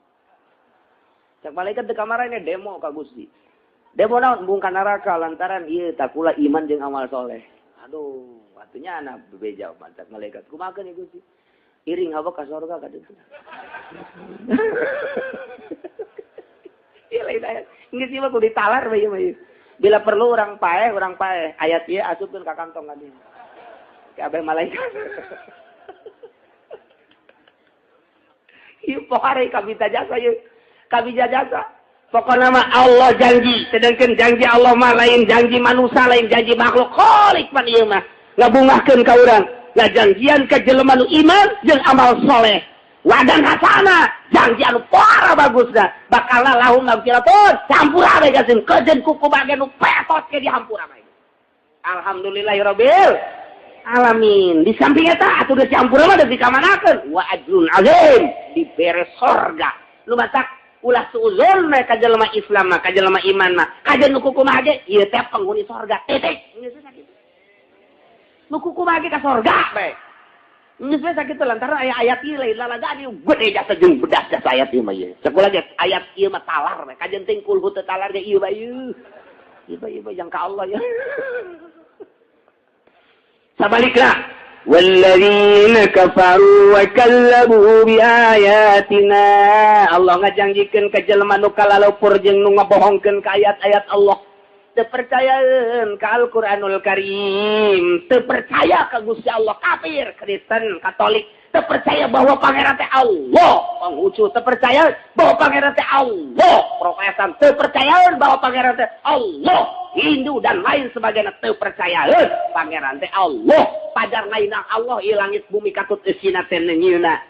Speaker 1: Cak malaikat di kamar ini demo ka Gusti. Demo naon embung ka neraka lantaran ieu takula iman jeung amal soleh. Aduh, atunya anak bebeja mantap malaikat. Kumaha ieu Gusti? Iring hawa ka sorga ka ditu. Ieu lain ayat. Geus ieu mah kudu ditalar bae ieu mah. Bila perlu urang paeh. Ayat ieu asupkeun ka kantong ka dieu. Kabeh malaikat. Ieu pohare kabita jasa ieu. Kabija jasa. Pokoknya mah Allah janji, sedangkan janji Allah mah lain janji manusia, lain janji makhluk. Khalik pan ieu mah ngabungahkeun ka urang, ngajanjian ka jelema nu iman jeung amal soleh. Wadan hasana, janji anu para bagusna, bakal lahum magfiratun, campur bae gasin kejeun kuku bagian nu petot ke dihampura bae. Alhamdulillahirabbil alamin. Di samping eta atuh geus campur mah deui dikamanakeun wa ajrun azim, dibere sorga. Lu matak ulah suuzon mah ka jelema Islam mah, ka jelema iman mah, ka nu kumaha ge ieu teh penghuni sorga. Titik. Geus sakitu. Nu kumaha ge ka sorga bae. Geus we sakitu lantaran aya ayat ieu lain lalagaan ieu gede jasa jeung bedas jasa ayat ieu mah ieu. Sakulah ge ayat ieu mah talar bae. Kajen ting kulhu teu talar ge ieu bae ieu. Ieu bae ieu bae jang ka Allah ya. Sabalikna walladzina kafaru wa kazzabu biayatina. Allah ngajanjikeun ka jelema nu kalalupur jeung nu ngabohongkeun ka ayat-ayat Allah. Teu percayaeun ka Al-Qur'anul Karim, teu percaya ka Gusti Allah, kafir, Kristen, Katolik, teu percaya bahwa pangeran teh Allah, Konghucu teu percaya bahwa pangeran teh Allah, Protestan teu percayaeun bahwa pangeran teh Allah, Hindu dan lain sebagainya teu percayaeun pangeran teh Allah, pajar lainna Allah ieu langit bumi katut eusina teh neunyeuna.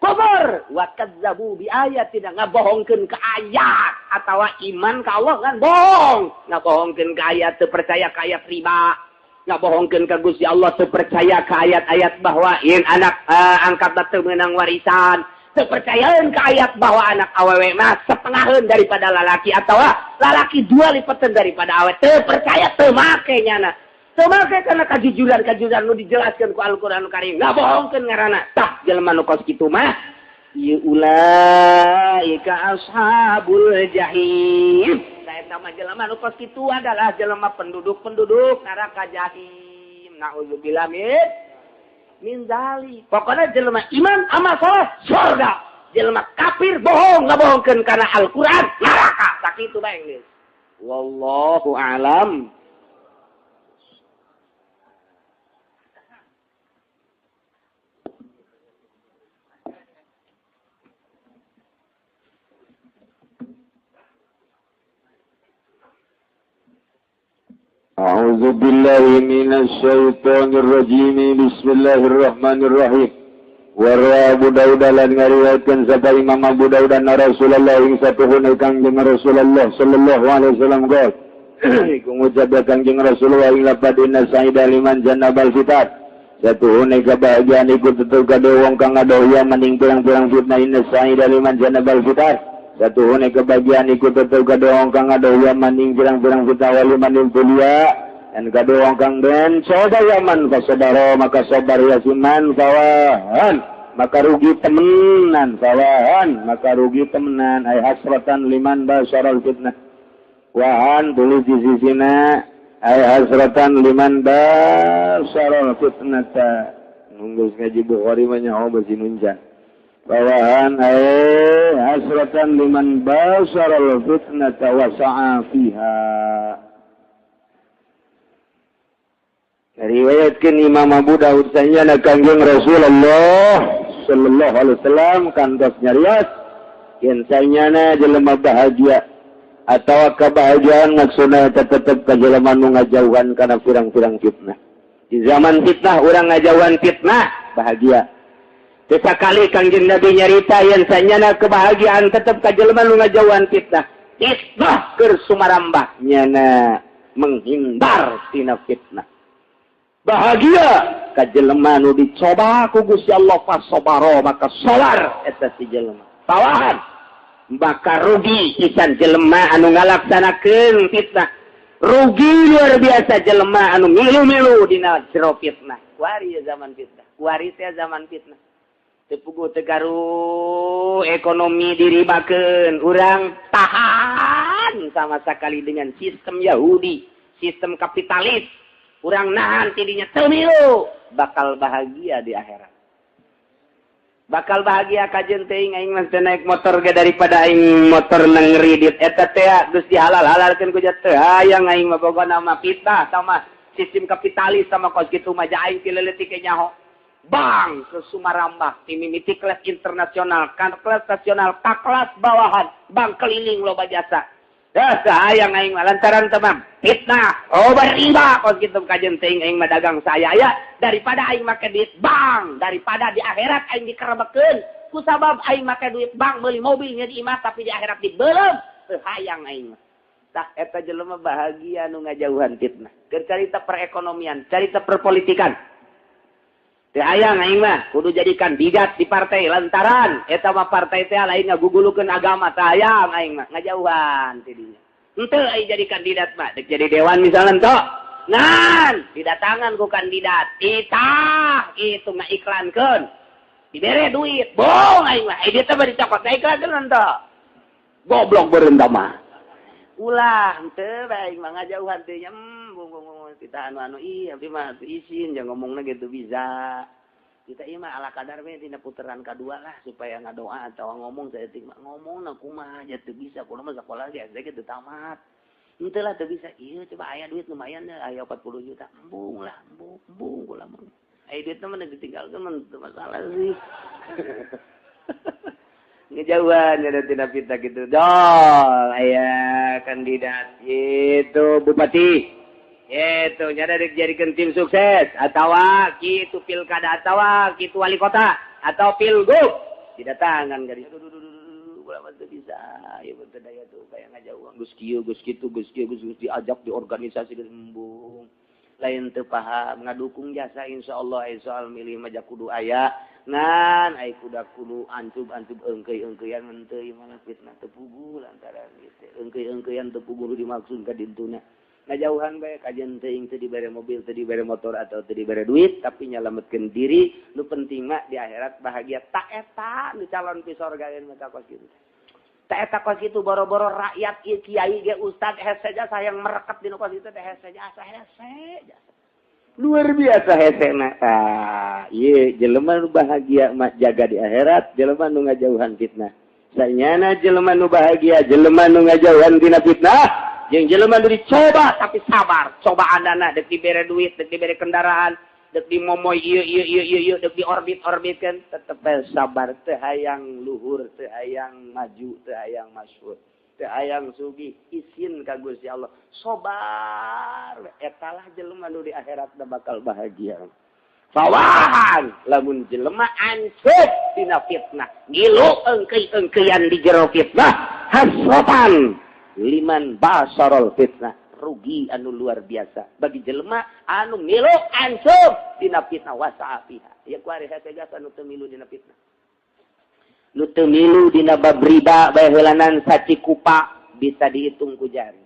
Speaker 1: Kufur wa kazzabu bi ayatina, ngabohongkeun ka ayat atawa iman ka Allah kan bohong, ngabohongkeun ka ayat teu percaya ka ayat riba, ngabohongkeun ka Gusti Allah teu percaya ka ayat-ayat bahwa yen anak angkat teu meunang warisan, teu percayaeun ka ayat bahwa anak awewe mah setengaheun daripada lalaki atawa lalaki dua lipeteun daripada awewe, teu percaya teu make nyana. Teu make karena kajujuran-kajujuran nu dijelaskeun ku Al-Qur'anul Karim. Ngabohongkeun ngaranna. Tah jelema nu kos kitu mah ieu ulaika ashabul jahim. Tah eta mah jelema nu kos kitu adalah jelema penduduk-penduduk neraka jahim. Nauzubillah min dzalik. Pokona jelema iman amal saleh surga. Jelema kafir bohong ngabohongkeun kana Al-Qur'an neraka. Sakitu bae geus. Wallahu a'lam.
Speaker 3: أعوذ بالله من الشيطان الرجيم بسم الله الرحمن الرحيم Warwa Abu Dawud lan ngariwayatkeun sapa Imam Abu Dawud anna Rasulullah ing satuhuna Kangjeng Rasulullah sallallahu alaihi wasallam qol iku ngucap Kangjeng Rasulullah ing lapad inna sa'ida liman jannabal fitat satuhuna kebahagiaan iku tetep kade wong kang ngadohya maning pirang-pirang fitnah inna sa'ida liman jannabal fitat satuhuna kebahagiaan iku tetep kade wong kang ngadohya maning pirang-pirang fitnah waliman tulia dan kade wong kang den coba yaman fasadaro maka sabar yasiman fawahan maka rugi temenan fawahan maka rugi temenan ay hasratan liman basyaral fitnah wahan tulis di sisina ay hasratan liman basyaral fitnata nunggu ngaji Bukhari mah nyaho basi nunjan Bawahan hasratan liman basaral fitnata wa sa'a fiha. Riwayatkeun Imam Abu Dawud sanyana Kangjeng Rasulullah sallallahu alaihi wasallam kantos nyarios yen sanyana jelema bahagia atawa kebahagiaan maksudna eta tetep ka jelema nu ngajauhan kana pirang-pirang fitnah. Di zaman fitnah urang ngajauhan fitnah bahagia. Sekali Kangjeng Nabi nyarita yen sanyana kebahagiaan tetep ka jelema nu ngajauhan fitnah. Fitnah keur sumarambah nyana menghindar tina fitnah. Bahagia ka jelema nu dicoba ku Gusti Allah fasobaro maka sabar eta si jelema. Tawahan bakal rugi pisan jelema anu ngalaksanakeun fitnah. Rugi luar biasa jelema anu milu-milu dina jero fitnah. Kuari zaman fitnah, kuari teh zaman fitnah. Tepugu tegaru ekonomi diribakeun, urang tahan sama sekali dengan sistem Yahudi, sistem kapitalis. Urang nahan tidinya teu milu, bakal bahagia di akhirat. Bakal bahagia kajen teuing aing mah teu naik motor ge daripada aing motor nang ngridit eta teh geus dihalal-halalkeun ku teu hayang aing mah pokona mah fitnah sama sistem kapitalis sama kos kitu mah aing ti leutik nyaho. Bang ke Sumarambah timimiti kelas internasional kan kelas nasional ka kelas bawahan bang keliling loba jasa. Dah sayang aing mah lantaran teman fitnah oh riba kos kitu kajen teuing aing mah dagang saya ya daripada aing make duit bank daripada di akhirat aing dikerebekeun kusabab aing make duit bank meuli mobilnya di imah tapi di akhirat dibeuleum teu hayang aing mah. Tah eta jelema bahagia nu ngajauhan fitnah. Keur carita perekonomian, carita perpolitikan. Teu hayang aing mah kudu jadi kandidat di partai lantaran eta mah partai teh lain ngagugulukeun agama teu hayang aing mah ngajauhan ti dinya. Henteu aing jadi kandidat mah dek jadi dewan misalnya henteu. Ngan didatangan ku kandidat itah itu ngaiklankeun. Dibere duit, bohong aing mah. Ai dieu teh mah dicokot iklankeun henteu. Goblok beureum mah. Ulah henteu bae aing mah ngajauhan teh nya kita anu-anu ih abdi mah izin jangan ngomongna gitu bisa. Kita ieu mah ala kadar we dina puteran kadua lah supaya ngadoa atau ngomong saeutik mah ngomongna kumaha aja teu bisa kudu mah sakola ge SD ge teu tamat. Henteu lah teu bisa ieu coba aya duit lumayan deh aya 40 juta embung lah embung embung kula mah. Aya duitna mah ditinggalkeun mah teu masalah sih. Ngejauhan ada tina fitnah gitu. Dol aya kandidat itu bupati. Itu nyada dijadikan tim sukses atawa kitu pilkada atawa kitu wali kota atau pilgub didatangan gadis ulah mah teu bisa ieu teu daya tuh kaya ngajauhan geus kieu geus kitu geus kieu geus diajak di organisasi geus embung lain teu paham ngadukung jasa insyaallah soal milih mah kudu aya ngan ai kuda kudu ancub-ancub eungkeuy-eungkeuyan henteu ieu mah fitnah teu puguh lantaran ieu eungkeuy-eungkeuyan teu puguh dimaksud ka dintuna. Ngajauhan bae kajen teuing teu dibere mobil, teu dibere motor atau teu dibere duit, tapi nyalametkeun diri, nu penting mah di akhirat bahagia. Tak eta nu calon pi sorgaeun mah kos kitu. Tak eta kos kitu boro-boro rakyat ieu kiai ge ustad hese jasa yang merekat dina kos kitu teh hese jasa hese jasa. Luar biasa hesena. Tah, ieu jelema nu bahagia mah jaga di akhirat, jelema nu ngajauhan fitnah. Sanyana jelema nu bahagia, jelema nu ngajauhan dina fitnah. Jeung jelema nu dicoba tapi sabar, cobaanana dek dibere duit, dek dibere kendaraan, dek dimomoy ieu ieu ieu ieu ieu, dek diorbit-orbitkeun, tetep sabar, teu hayang luhur, teu hayang maju, teu hayang masyhur, teu hayang sugih, isin ka Gusti Allah. Sabar, eta lah jelema nu di akhirat bakal bahagia. Fawahan lamun jelema ancup dina fitnah, ngilu eungkeuy-eungkeuyan di jero fitnah, hasratan liman basarol fitnah, rugi anu luar biasa bagi jelema anu milu ancup dina fitnah wasa'a fiha. Ya ku ari hese jasa nu teu milu dina fitnah. Nu teu milu dina bab riba bae heulanan sacikupa bisa dihitung ku jari.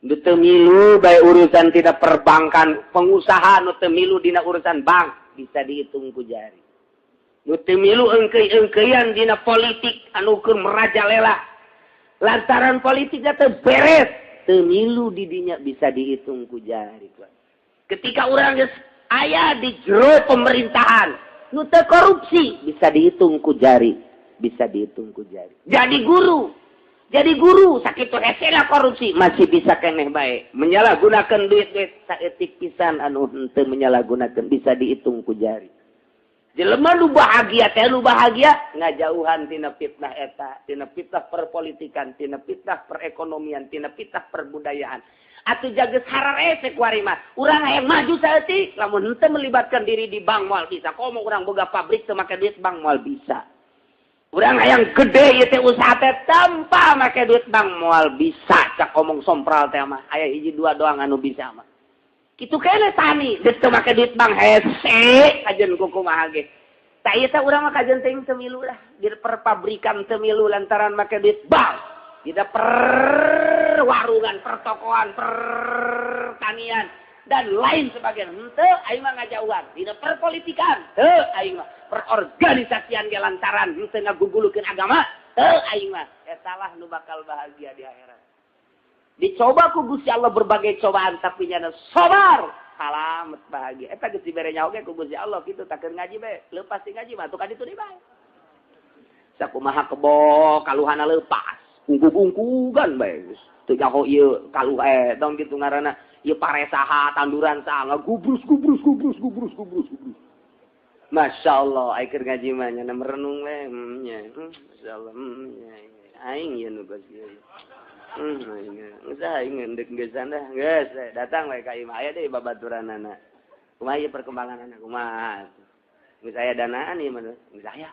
Speaker 3: Nu teu milu bae urusan tina perbankan, pengusaha nu teu milu dina urusan bank bisa dihitung ku jari. Nu teu milu eungkeuy-eungkeuyan dina politik anu keur merajalela. Lantaran politiknya teu beres, teu milu di dinya bisa dihitung ku jari. Ketika urang geus aya di jero pemerintahan,
Speaker 1: Nu teu korupsi bisa dihitung ku jari, bisa dihitung ku jari. Jadi guru sakitu hesena korupsi masih bisa keneh bae. Menyalahgunakan duit-duit saeutik pisan anu henteu menyalahgunakan bisa dihitung ku jari. Jelema nu bahagia teh nu bahagia ngajauhan tina fitnah eta, tina fitnah perpolitikan, tina fitnah perekonomian, tina fitnah perbudayaan. Atuh jaga hararese ku ari mah. Urang hayang maju saeutik lamun henteu melibatkan diri di bank moal bisa. Komo urang boga pabrik teu make duit bank moal bisa. Urang hayang gede ieu teh usaha teh tanpa make duit bank moal bisa. Cak omong sompral teh mah aya hiji dua doang anu bisa mah. Kitu keneh tani deuk teu make duit bank hese kajeun kumaha ge. Tah ieu teh urang mah kajeun teuing teu milu lah di perpabrikan teu milu lantaran make duit bank. Tidak perwarungan, pertokoan, pertanian dan lain sebagainya. Henteu aing mah ngajauhan. Dina perpolitikan, henteu aing mah perorganisasian ge lantaran henteu ngagugulukeun agama, henteu aing mah. Eta lah nu bakal bahagia di akhirat. Dicoba ku Gusti Allah berbagai cobaan tapi nyana sabar, salamet bahagia. Eta geus dibere nyaho ge ku Gusti Allah kitu takeun ngaji bae, leupas ti ngaji mah atuh ka ditu deui bae. Sakumaha kebo kaluhana leupas. Ungkug-ungkugan bae geus teu nyaho ieu kaluh dong kitu ngaranna ieu pare saha tanduran saha ngagubrus gubrus gubrus gubrus gubrus gubrus. Masya Allah ai keur ngaji mah nya merenung we nya masyaallah nya aing ieu nu geus ieu aing geus aing endek geus dah geus datang we ka imah aya deui babaturanana kumaha ieu perkembanganana kumaha geus aya danaan ieu mah geus aya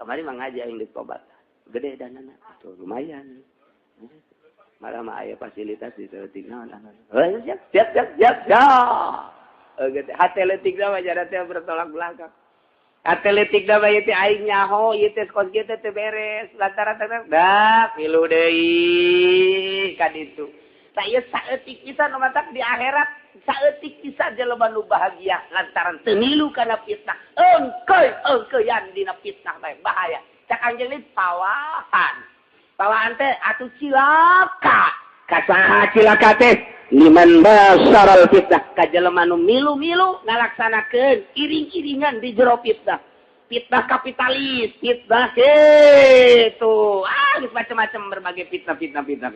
Speaker 1: kamari mah ngaji aing deuk tobat gede danana tuh lumayan malah mah aya fasilitas di leutik naon siap siap siap siap siap hate leutik mah jada teh bertolak belakang hate leutik mah ieu teh aing nyaho ieu teh kos kieu teh teu beres lantaran teh dah milu deui ka ditu tah ieu saeutik pisan nu matak di akhirat saeutik pisan jelema nu bahagia lantaran teu milu kana fitnah engkeuy engkeuyan dina fitnah bae bahaya. Cak anjeun pawahan. Pawahan teh atuh cilaka. Kasaha cilaka teh liman basaral fitnah ka jelema nu milu-milu ngalaksanakeun iring-iringan di jero fitnah. Fitnah kapitalis, fitnah kitu. Ah, geus macam-macam berbagai fitnah-fitnah fitnah.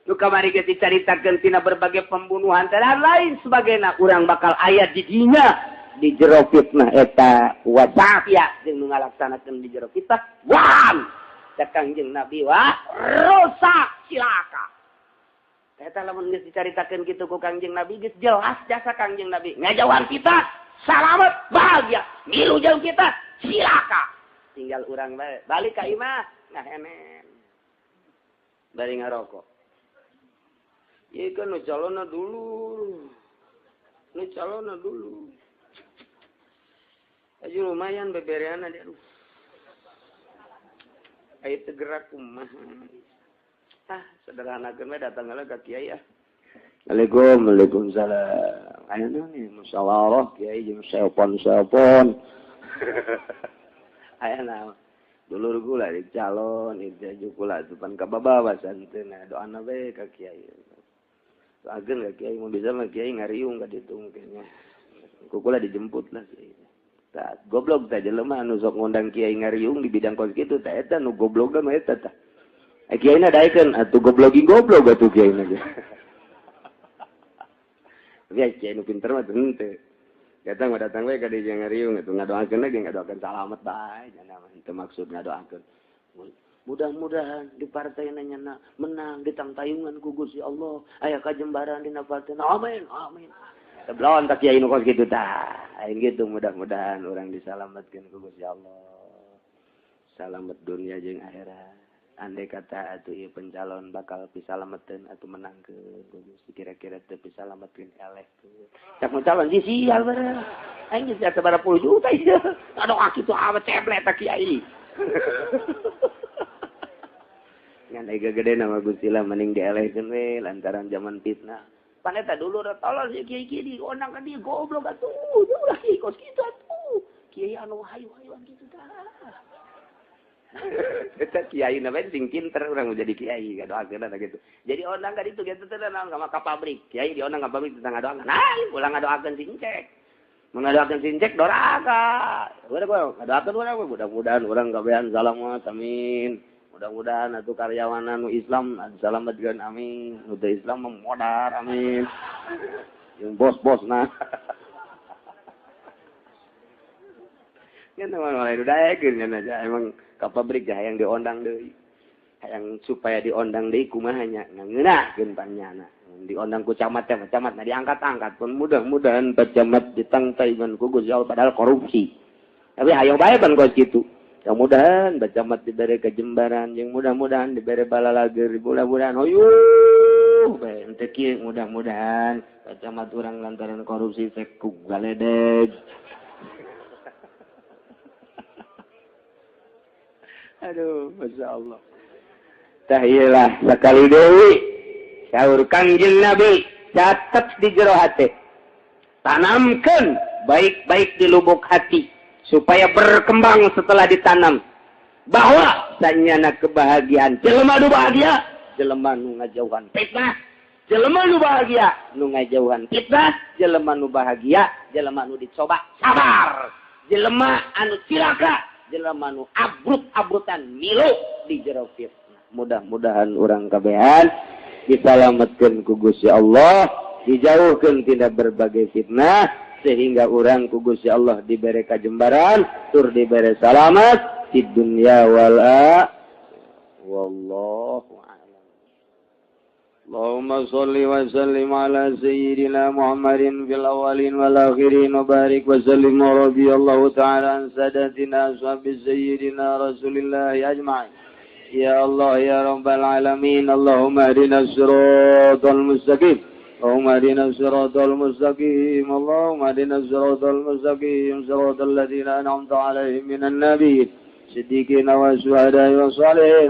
Speaker 1: Nu kamari geus dicaritakeun tina berbagai pembunuhan dan lain sebagainya urang bakal aya di dinya. Di jero fitnah eta wasafia jeung nu ngalaksanakeun di jero fitnah wan cak Kangjeng Nabi wah rusak cilaka. Eta lamun geus dicaritakeun kitu ku Kangjeng Nabi geus jelas jasa Kangjeng Nabi ngajauhan kita salamet bahagia milu jeung kita cilaka tinggal urang bae balik ka imah ngahenen bari ngarokok ieu kan nu calonna dulu nu calonna dulu aja lumayan bebereana dia aduh. Ayo tergerak kumaha. Ah, sederhanakeun we datang heula ka kiai ah. Assalamualaikum, waalaikumsalam. Aya naon ieu musyawarah kiai jeung seopon-seopon. Aya naon? Dulur gula di calon, ieu kula depan ka babawa santeuna doana we ka kiai. Doakeun ka kiai mun bisa mah kiai ngariung ka ditu mungkin nya. Ku kula dijemput lah kiai. Tah goblok tah jelema anu sok ngundang kiai ngariung di bidang kos kitu tah eta nu goblogna mah eta tah. Kiaina daekeun atuh goblogi goblok atuh kiaina ge. Tapi kiai nu pinter mah henteu. Datang mah datang we ka dieu ngariung atuh ngadoakeun ge ngadoakeun salamet bae nya mah henteu maksud ngadoakeun. Mudah-mudahan di partai nya menang ditangtayungan ku Gusti Allah aya kajembaran dina partai. Amin amin. Teblon tak kiai nu kos kitu tah. Aing gitu mudah-mudahan orang disalametkeun ku Gusti Allah. Salamet dunia jeung akhirat. Andai kata atuh ieu pencalon bakal pisalametkeun atuh menangkeun ku Gusti kira-kira teu pisalametkeun elehkeun. Cak calon si sial bareng. Aing geus sabaraha puluh juta ieu. Aduh kitu amat ceblek tak kiai. Ngan ega gede nama Gusti lah mending dielehkeun we lantaran zaman fitnah. Paneta dulu udah tolol si kiai kiai di onang ka dia goblok atuh ulah kiai kos kitu atuh kiai anu hayu-hayuan kitu tah. Eta kiai na bae sing pinter urang jadi kiai ngadoakeun gitu. Jadi onang ka ditu kitu teh naon ka pabrik. Kiai di onang ka pabrik teh ngadoakeun. Nah, ulah ngadoakeun sing cek. Mengadoakeun sincek doraka. Udah ngadoakeun urang mudah-mudahan urang kabehan salamat amin. Mudah-mudahan atuh karyawan anu Islam salametkeun amin. Nu teu Islam mah modar amin. Jeung bos-bosna. Nya mah lain daekeun nya aja emang ka pabrik teh hayang diondang deui. Hayang supaya diondang deui kumaha nya ngeunahkeun panyana. Diondang ku camat teh camat nah diangkat-angkat pun mudah-mudahan Pak Camat ditangtai ban ku Gusti Allah padahal korupsi. Tapi hayo bae pan kos kitu. Yang mudahan Pak Camat dibere kejembaran, yang mudah-mudahan dibere balalager, mudah-mudahan hoyuh bae henteu kieu mudah-mudahan Pak Camat urang lantaran korupsi teh ku galedeg. Aduh, Masya Allah. Tah ieulah sakali deui saur Kangjeng Nabi catet di jero hati, tanamkan baik-baik di lubuk hati supaya berkembang setelah ditanam bahwa sanyana kebahagiaan jelema nu bahagia jelema nu ngajauhan fitnah, jelema nu bahagia nu ngajauhan fitnah, jelema nu bahagia jelema nu dicoba sabar, jelema anu cilaka jelema nu abrut-abrutan milu di jero fitnah. Mudah-mudahan urang kabehan disalamatkan ku Gusti Allah, dijauhkan tidak berbagai fitnah sehingga orang ku Gusti Allah diberi kajembaran tur diberi salamat di dunia wal wallahu a'lam. Allahumma sholli wa sallim ala sayyidina Muhammadin fil awwalin wal akhirin wa barik wa sallim wa radiyallahu ta'ala an sadatina ashabi sayyidina Rasulillah ajma'in. Ya Allah ya Rabbal Alamin, Allahumma ihdina siratal mustaqim, Allahumma ihdina siratal mustaqim, Allahumma ihdina siratal mustaqim, siratal ladzina an'amta 'alaihim minan nabiyyin, siddiqin wa syuhada'i wa shalihin.